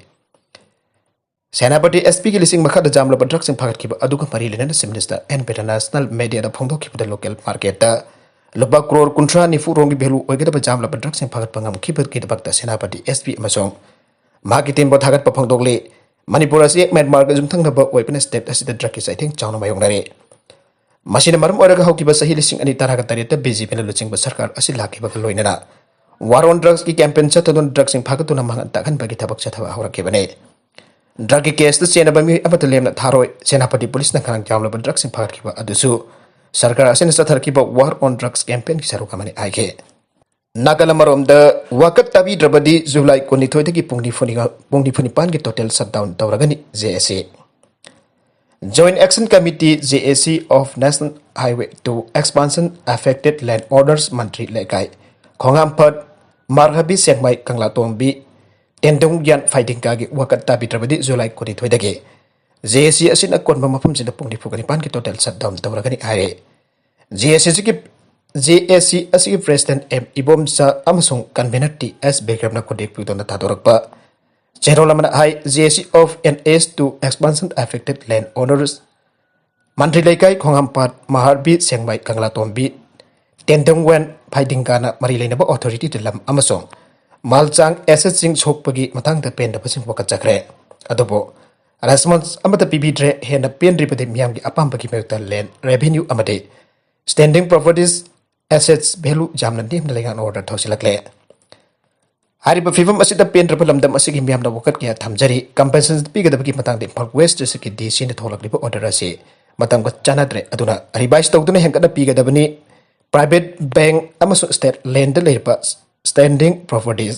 ꯁꯦꯅꯥꯄꯇꯤ ꯑꯦꯁ ꯄꯤꯒꯤ ꯂꯤꯁꯤꯡ ꯃꯈꯥꯗ ꯖꯥꯝꯂꯕ ꯗ꯭ꯔꯒꯁꯤꯡ ꯐꯥꯒꯠꯈꯤꯕ ꯑꯗꯨꯒ ꯃꯔꯤ ꯂꯩꯅꯅ chief minister N Biren national ꯃꯦꯗꯤꯌꯥꯗ ꯐꯣꯡꯗꯣꯛꯈꯤꯕꯗ ꯂꯣꯀꯦꯜ ꯃꯥꯔꯀꯦꯠꯇ ꯂꯨꯄꯥ ꯀ꯭ꯔꯣꯔ ꯀꯨꯟꯊ꯭ꯔꯥ ꯅꯤꯐꯨ ꯔꯣꯝꯒꯤ ꯚꯦꯂꯨ ꯑꯣꯏꯒꯗꯕ ꯖꯥꯝꯂꯕ ꯗ꯭ꯔꯒꯁꯤꯡ ꯐꯥꯒꯠꯄ ꯉꯝꯈꯤꯕꯒꯤꯗꯃꯛꯇ ꯁꯦꯅꯥꯄꯇꯤ ꯑꯦꯁ ꯄꯤ ꯑꯃꯁꯨꯡ ꯃꯍꯥꯛꯀꯤ ꯇꯤꯝꯕꯨ ꯊꯥꯒꯠꯄ ꯐꯣꯡꯗꯣꯛꯂꯤ꯫ ꯃꯅꯤꯄꯨꯔ ꯑꯁꯤ ꯃ꯭ꯌꯥꯟꯃꯥꯔꯒ ꯌꯨꯝꯊꯪꯅꯕ ꯑꯣꯏꯕꯅ ꯁ꯭ꯇꯦꯠ ꯑꯁꯤꯗ ꯗ꯭ꯔꯒꯀꯤ ꯆꯩꯊꯦꯡ ꯆꯥꯎꯅ ꯃꯥꯌꯣꯛꯅꯔꯤ꯫ ꯃꯁꯤꯅ ꯃꯔꯝ ꯑꯣꯏꯔꯒ ꯍꯧꯈꯤꯕ ꯆꯍꯤ ꯂꯤꯁꯤꯡ ꯑꯅꯤ ꯇꯔꯥꯒ ꯇꯔꯦꯠꯇ ꯕꯤ ꯖꯦ ꯄꯤꯅ ꯂꯨꯆꯤꯡꯕ ꯁꯔꯀꯥꯔ ꯑꯁꯤ ꯂꯥꯛꯈꯤꯕꯒ ꯂꯣꯏꯅꯅ ꯋꯥꯔ ꯑꯣꯟ ꯗ꯭ꯔꯒꯁꯀꯤ ꯀꯦꯝꯄꯦꯟ ꯆꯠꯊꯗꯨꯅ ꯗ꯭ꯔꯒꯁꯤꯡ ꯐꯥꯒꯠꯇꯨꯅ ꯃꯥꯡꯍꯟ ꯇꯥꯛꯍꯟꯕꯒꯤ ꯊꯕꯛ ꯆꯠꯊꯕ ꯍꯧꯔꯛꯈꯤꯕꯅꯤ꯫ ꯗ꯭ꯔꯒꯀꯤ ꯀꯦꯁꯇ ꯆꯦꯟꯅꯕ ꯃꯤꯑꯣꯏ ꯑꯃꯠꯇ ꯂꯦꯝꯅ ꯊꯥꯔꯣꯏ꯫ ꯁꯦꯅꯥꯄꯇꯤ ꯄꯨꯂꯤꯁꯅ ꯉꯔꯥꯡ ꯌꯥꯝꯂꯕ ꯗ꯭ꯔꯒꯁꯤꯡ ꯐꯥꯒꯠꯈꯤꯕ ꯑꯗꯨꯁꯨ ꯁꯔꯀꯥꯔ ꯑꯁꯤꯅ ꯆꯠꯊꯔꯛꯈꯤꯕ ꯋꯥꯔ ꯑꯣꯟ ꯗ꯭ꯔꯒꯁ ꯀꯦꯝꯄꯦꯟꯒꯤ ꯁꯔꯨꯛ ꯑꯃꯅꯤ ꯍꯥꯏꯈꯤ꯫ ꯅꯥꯀꯜ ꯑꯃꯔꯣꯝꯗ, ꯋꯥꯀꯠ ꯇꯥꯕꯤꯗ꯭ꯔꯕꯗꯤ ꯖꯨꯂꯥꯏ ꯀꯨꯟꯅꯤꯊꯣꯏꯗꯒꯤ ꯄꯨꯡ ꯅꯤꯐꯨ ꯅꯤꯉꯥ-, ꯄꯨꯡ ꯅꯤꯐꯨ ꯅꯤꯄꯥꯟꯒꯤ ꯇꯣꯇꯦꯜ ꯁꯠꯗꯥꯎꯟ ꯇꯧꯔꯒꯅꯤ, ꯖꯦ ꯑꯦ ꯁꯤ꯫ Joint Action Committee, J A C of National Highway two Expansion Affected Land Owners, ꯃꯟꯇ꯭ꯔꯤ ꯂꯩꯀꯥꯏ ꯈꯣꯡꯉꯥꯝꯄꯥꯠ, ꯃꯥꯔꯍꯕꯤ ꯁꯦꯛꯃꯥꯏ, ꯀꯪꯂꯥꯇꯣꯡꯕꯤ, ꯇꯦꯟꯗꯣꯡꯌꯥꯟ ꯐꯥꯏꯗꯤꯡꯒꯥꯒꯤ ꯋꯥꯀꯠ ꯇꯥꯕꯤꯗ꯭ꯔꯕꯗꯤ ꯖꯨꯂꯥꯏ ꯀꯨꯟꯅꯤꯊꯣꯏꯗꯒꯤ ꯖꯦ ꯑꯦ ꯁꯤ ꯑꯁꯤꯅ ꯑꯀꯣꯟꯕ ꯃꯐꯝꯁꯤꯡꯗ ꯄꯨꯡ ꯅꯤꯐꯨꯒ ꯅꯤꯄꯥꯟꯒꯤ ꯇꯣꯇꯦꯜ ꯁꯠꯗꯥꯎꯟ ꯇꯧꯔꯒꯅꯤ ꯍꯥꯏꯔꯦ꯫ ꯖꯦ ꯑꯦ ꯁꯤ ꯑꯁꯤꯒꯤ, ꯖꯦ ꯑꯦ ꯁꯤ ꯑꯁꯤꯒꯤ ꯄ꯭ꯔꯦꯁꯤꯗꯦꯟꯠ ꯑꯦꯝ ꯏꯕꯣꯝꯆꯥ ꯑꯃꯁꯨꯡ ꯀꯟꯚꯦꯅꯔ ꯇꯤ ꯑꯦꯁ ꯕꯤꯀ꯭ꯔꯝꯅ ꯈꯨꯗꯦꯛ ꯄꯨꯗꯨꯅ ꯊꯥꯗꯣꯔꯛꯄ ꯆꯦꯔꯣꯜ ꯑꯃꯅ ꯍꯥꯏ, ꯖꯦ ꯑꯦ ꯁꯤ of N H two Expansion Affected Land Owners, ꯃꯟꯇ꯭ꯔꯤ ꯂꯩꯀꯥꯏ, ꯈꯣꯡꯍꯥꯝꯄꯥꯠ, ꯃꯍꯥꯔꯕꯤ, ꯁꯦꯡꯃꯥꯏ, ꯀꯪꯂꯥꯇꯣꯝꯕꯤ, ꯇꯦꯟꯗꯣꯡꯋꯦꯟ, ꯐꯥꯏꯗꯤꯡꯒꯥꯅ ꯃꯔꯤ ꯂꯩꯅꯕ ꯑꯣꯊꯣꯔꯤꯇꯤꯗ ꯂꯝ ꯑꯃꯁꯨꯡ ꯃꯥꯜꯆꯥꯡ ꯑꯦꯁꯦꯠꯁꯤꯡ ꯁꯣꯛꯄꯒꯤ ꯃꯇꯥꯡꯗ ꯄꯦꯟꯗꯕꯁꯤꯡ ꯋꯥꯀꯠꯆꯈ꯭ꯔꯦ꯫ ꯑꯗꯨꯕꯨ ꯔꯦꯁꯄꯣꯟꯁ ꯑꯃꯠꯇ ꯄꯤꯕꯤꯗ꯭ꯔꯦ꯫ ꯍꯦꯟꯅ ꯄꯦꯟꯗ꯭ꯔꯤꯕꯗꯤ ꯃꯤꯌꯥꯝꯒꯤ ꯑꯄꯥꯝꯕꯒꯤ ꯃꯥꯌꯣꯛꯇ ꯂꯦꯟ ꯔꯦꯚꯤꯅ꯭ꯌꯨ ꯑꯃꯗꯤ ꯁ꯭ꯇꯦꯟꯗꯤꯡ ꯄ꯭ꯔꯣꯄꯔꯇꯤꯁ ꯑꯦꯁꯦꯠꯁ ꯚꯦꯂꯨ ꯌꯥꯝꯅ ꯅꯦꯝꯅ ꯂꯩꯉꯥꯛꯅ ꯑꯣꯔꯗꯔ ꯊꯧꯁꯤꯜꯂꯛꯂꯦ꯫ ꯍꯥꯏꯔꯤꯕ ꯐꯤꯕꯝ ꯑꯁꯤꯗ ꯄꯦꯟꯗ꯭ꯔꯕ ꯂꯝꯗꯝ ꯑꯁꯤꯒꯤ ꯃꯤꯌꯥꯝꯅ ꯋꯥꯀꯠ ꯀꯌꯥ ꯊꯝꯖꯔꯤ꯫ ꯀꯝꯄꯦꯟꯁꯦꯁꯟ ꯄꯤꯒꯗꯕꯒꯤ ꯃꯇꯥꯡꯗ ꯏꯝꯐꯥꯜ ꯋꯦꯁ ꯗꯤꯁꯇ꯭ꯔꯤꯛꯀꯤ ꯗꯤ ꯁꯤꯅ ꯊꯣꯛꯂꯛꯂꯤꯕ ꯑꯣꯔꯗꯔ ꯑꯁꯤ ꯃꯇꯝꯒ ꯆꯥꯟꯅꯗ꯭ꯔꯦ, ꯑꯗꯨꯅ ꯔꯤꯚꯥꯏꯁ ꯇꯧꯗꯨꯅ ꯍꯦꯟꯒꯠꯅ ꯄꯤꯒꯗꯕꯅꯤ꯫ ꯄ꯭ꯔꯥꯏꯚꯦꯠ ꯕꯦꯡꯛ ꯑꯃꯁꯨꯡ ꯁ꯭ꯇꯦꯠ ꯂꯦꯟꯗ ꯂꯩꯔꯤꯕ Standing properties,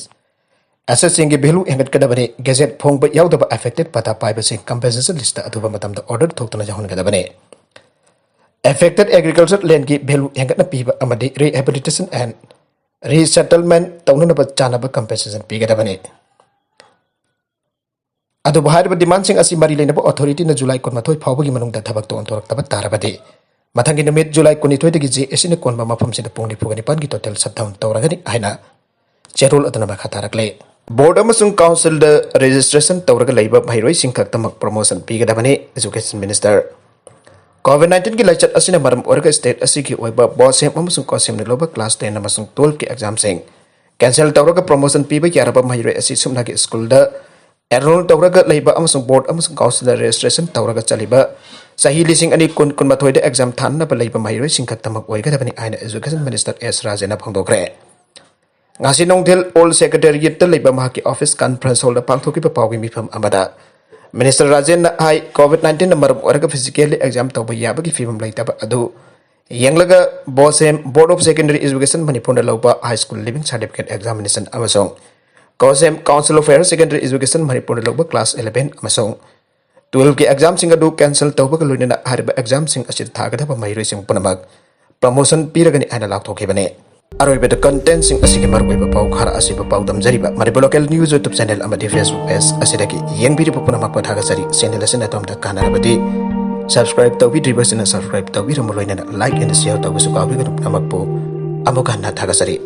assetsꯁꯤꯡꯒꯤ value ꯍꯦꯟꯒꯠꯀꯗꯕꯅꯤ꯫ Gazette ꯐꯣꯡꯕ ꯌꯥꯎꯗꯕ affected ꯄꯇꯥ ꯄꯥꯏꯕꯁꯤꯡ compensation listꯇ ꯑꯊꯨꯕ ꯃꯇꯝꯗ order ꯊꯣꯛꯇꯨꯅ ꯌꯥꯎꯍꯟꯒꯗꯕꯅꯤ꯫ Affected agriculture landꯀꯤ value ꯍꯦꯟꯒꯠꯅ ꯄꯤꯕ ꯑꯃꯗꯤ rehabilitation and resettlement ꯇꯧꯅꯅꯕ ꯆꯥꯅꯕ compensation ꯄꯤꯒꯗꯕꯅꯤ꯫ ꯑꯗꯨꯕꯨ ꯍꯥꯏꯔꯤꯕ demandꯁꯤꯡ ꯑꯁꯤ ꯃꯔꯤ ꯂꯩꯅꯕ authorityꯅ July ꯀꯨꯟꯃꯥꯊꯣꯏ ꯐꯥꯎꯕꯒꯤ ꯃꯅꯨꯡꯗ ꯊꯕꯛꯇꯣ ꯑꯣꯟꯊꯣꯔꯛꯇꯕ ꯇꯥꯔꯕꯗꯤ, ꯃꯊꯪꯒꯤ ꯅꯨꯃꯤꯠ July ꯀꯨꯟꯅꯤꯊꯣꯏꯗꯒꯤ JACꯅ ꯀꯣꯟꯕ ꯃꯐꯝꯁꯤꯗ ꯄꯨꯡ ꯅꯤꯐꯨꯒ ꯅꯤꯄꯥꯟꯒꯤ total shutdown ꯇꯧꯔꯒꯅꯤ ꯍꯥꯏꯅ ꯆꯦꯔꯣꯜ ꯑꯗꯨꯅ ꯃꯈꯥ ꯇꯥꯔꯛꯂꯤ꯫ Board ꯑꯃꯁꯨꯡ councilꯗ registration ꯇꯧꯔꯒ ꯂꯩꯕ ꯃꯍꯩꯔꯣꯏꯁꯤꯡ ꯈꯛꯇꯃꯛ promotion ꯄꯤꯒꯗꯕꯅꯤ꯫ Education Minister, COVID nineteenꯒꯤ ꯂꯥꯏꯆꯠ ꯑꯁꯤꯅ ꯃꯔꯝ ꯑꯣꯏꯔꯒ state ꯑꯁꯤꯒꯤ ꯑꯣꯏꯕ BOSEM ꯑꯃꯁꯨꯡ COHSEMꯅ ꯂꯧꯕ class ten ꯑꯃꯁꯨꯡ twelveꯀꯤ examꯁꯤꯡ cancel ꯇꯧꯔꯒ promotion ꯄꯤꯕ ꯌꯥꯔꯕ ꯃꯍꯩꯔꯣꯏ ꯑꯁꯤ ꯁꯨꯞꯅꯒꯤ schoolꯗ enroll ꯇꯧꯔꯒ ꯂꯩꯕ ꯑꯃꯁꯨꯡ board ꯑꯃꯁꯨꯡ councilꯗ registration ꯇꯧꯔꯒ ꯆꯠꯂꯤꯕ ꯆꯍꯤ ꯂꯤꯁꯤꯡ ꯑꯅꯤ ꯀꯨꯟ ꯀꯨꯟꯃꯥꯊꯣꯏꯗ exam ꯊꯥꯅꯅꯕ ꯂꯩꯕ ꯃꯍꯩꯔꯣꯏꯁꯤꯡ ꯈꯛꯇꯃꯛ ꯑꯣꯏꯒꯗꯕꯅꯤ ꯍꯥꯏꯅ Education Minister S ꯔꯥꯖꯦꯟꯅ ꯐꯣꯡꯗꯣꯛꯈ꯭ꯔꯦ꯫ ꯉꯁꯤ ꯅꯨꯡꯊꯤꯜ Old Secretariatꯇ ꯂꯩꯕ ꯃꯍꯥꯛꯀꯤ office conference hallꯗ ꯄꯥꯡꯊꯣꯛꯈꯤꯕ ꯄꯥꯎꯒꯤ ꯃꯤꯐꯝ ꯑꯃꯗ Minister ꯔꯥꯖꯦꯟꯅ ꯍꯥꯏ, COVID nineteenꯅ ꯃꯔꯝ ꯑꯣꯏꯔꯒ physically exam ꯇꯧꯕ ꯌꯥꯕꯒꯤ ꯐꯤꯕꯝ ꯂꯩꯇꯕ ꯑꯗꯨ ꯌꯦꯡꯂꯒ BOSEM, Board of Secondary Education ꯃꯅꯤꯄꯨꯔꯅ ꯂꯧꯕ high school leaving certificate examination ꯑꯃꯁꯨꯡ COHSEM, Council of Higher Secondary Education ꯃꯅꯤꯄꯨꯔꯅ ꯂꯧꯕ class eleven ꯑꯃꯁꯨꯡ twelveꯀꯤ examꯁꯤꯡ ꯑꯗꯨ cancel ꯇꯧꯕꯒ ꯂꯣꯏꯅꯅ ꯍꯥꯏꯔꯤꯕ examꯁꯤꯡ ꯑꯁꯤꯗ ꯊꯥꯒꯗꯕ ꯃꯍꯩꯔꯣꯏꯁꯤꯡ ꯄꯨꯝꯅꯃꯛ promotion ꯄꯤꯔꯒꯅꯤ ꯍꯥꯏꯅ ꯂꯥꯎꯊꯣꯛꯈꯤꯕꯅꯤ꯫ ꯑꯔꯣꯏꯕꯗ contentꯁꯤꯡ ꯑꯁꯤꯒꯤ ꯃꯔꯨꯑꯣꯏꯕ ꯄꯥꯎ ꯈꯔ ꯑꯁꯤꯕꯨ ꯄꯥꯎꯗꯝꯖꯔꯤꯕ Manipur Local News YouTube channel ꯑꯃꯗꯤ Facebook page ꯑꯁꯤꯗꯒꯤ ꯌꯦꯡꯕꯤꯔꯤꯕ ꯄꯨꯝꯅꯃꯛꯄꯨ ꯊꯥꯒꯠꯆꯔꯤ꯫ Channel ꯑꯁꯤꯅ ꯑꯗꯣꯝꯗ ꯀꯥꯟꯅꯔꯕꯗꯤ subscribe ꯇꯧꯕꯤꯗ꯭ꯔꯤꯕꯁꯤꯡꯅ subscribe ꯇꯧꯕꯤꯔꯝꯃꯨ, ꯂꯣꯏꯅꯅ like and share ꯇꯧꯕꯁꯨ ꯀꯥꯎꯕꯤꯒꯅꯨ꯫ ꯄꯨꯝꯅꯃꯛꯄꯨ ꯑꯃꯨꯛ ꯍꯟꯅ ꯊꯥꯒꯠꯆꯔꯤ꯫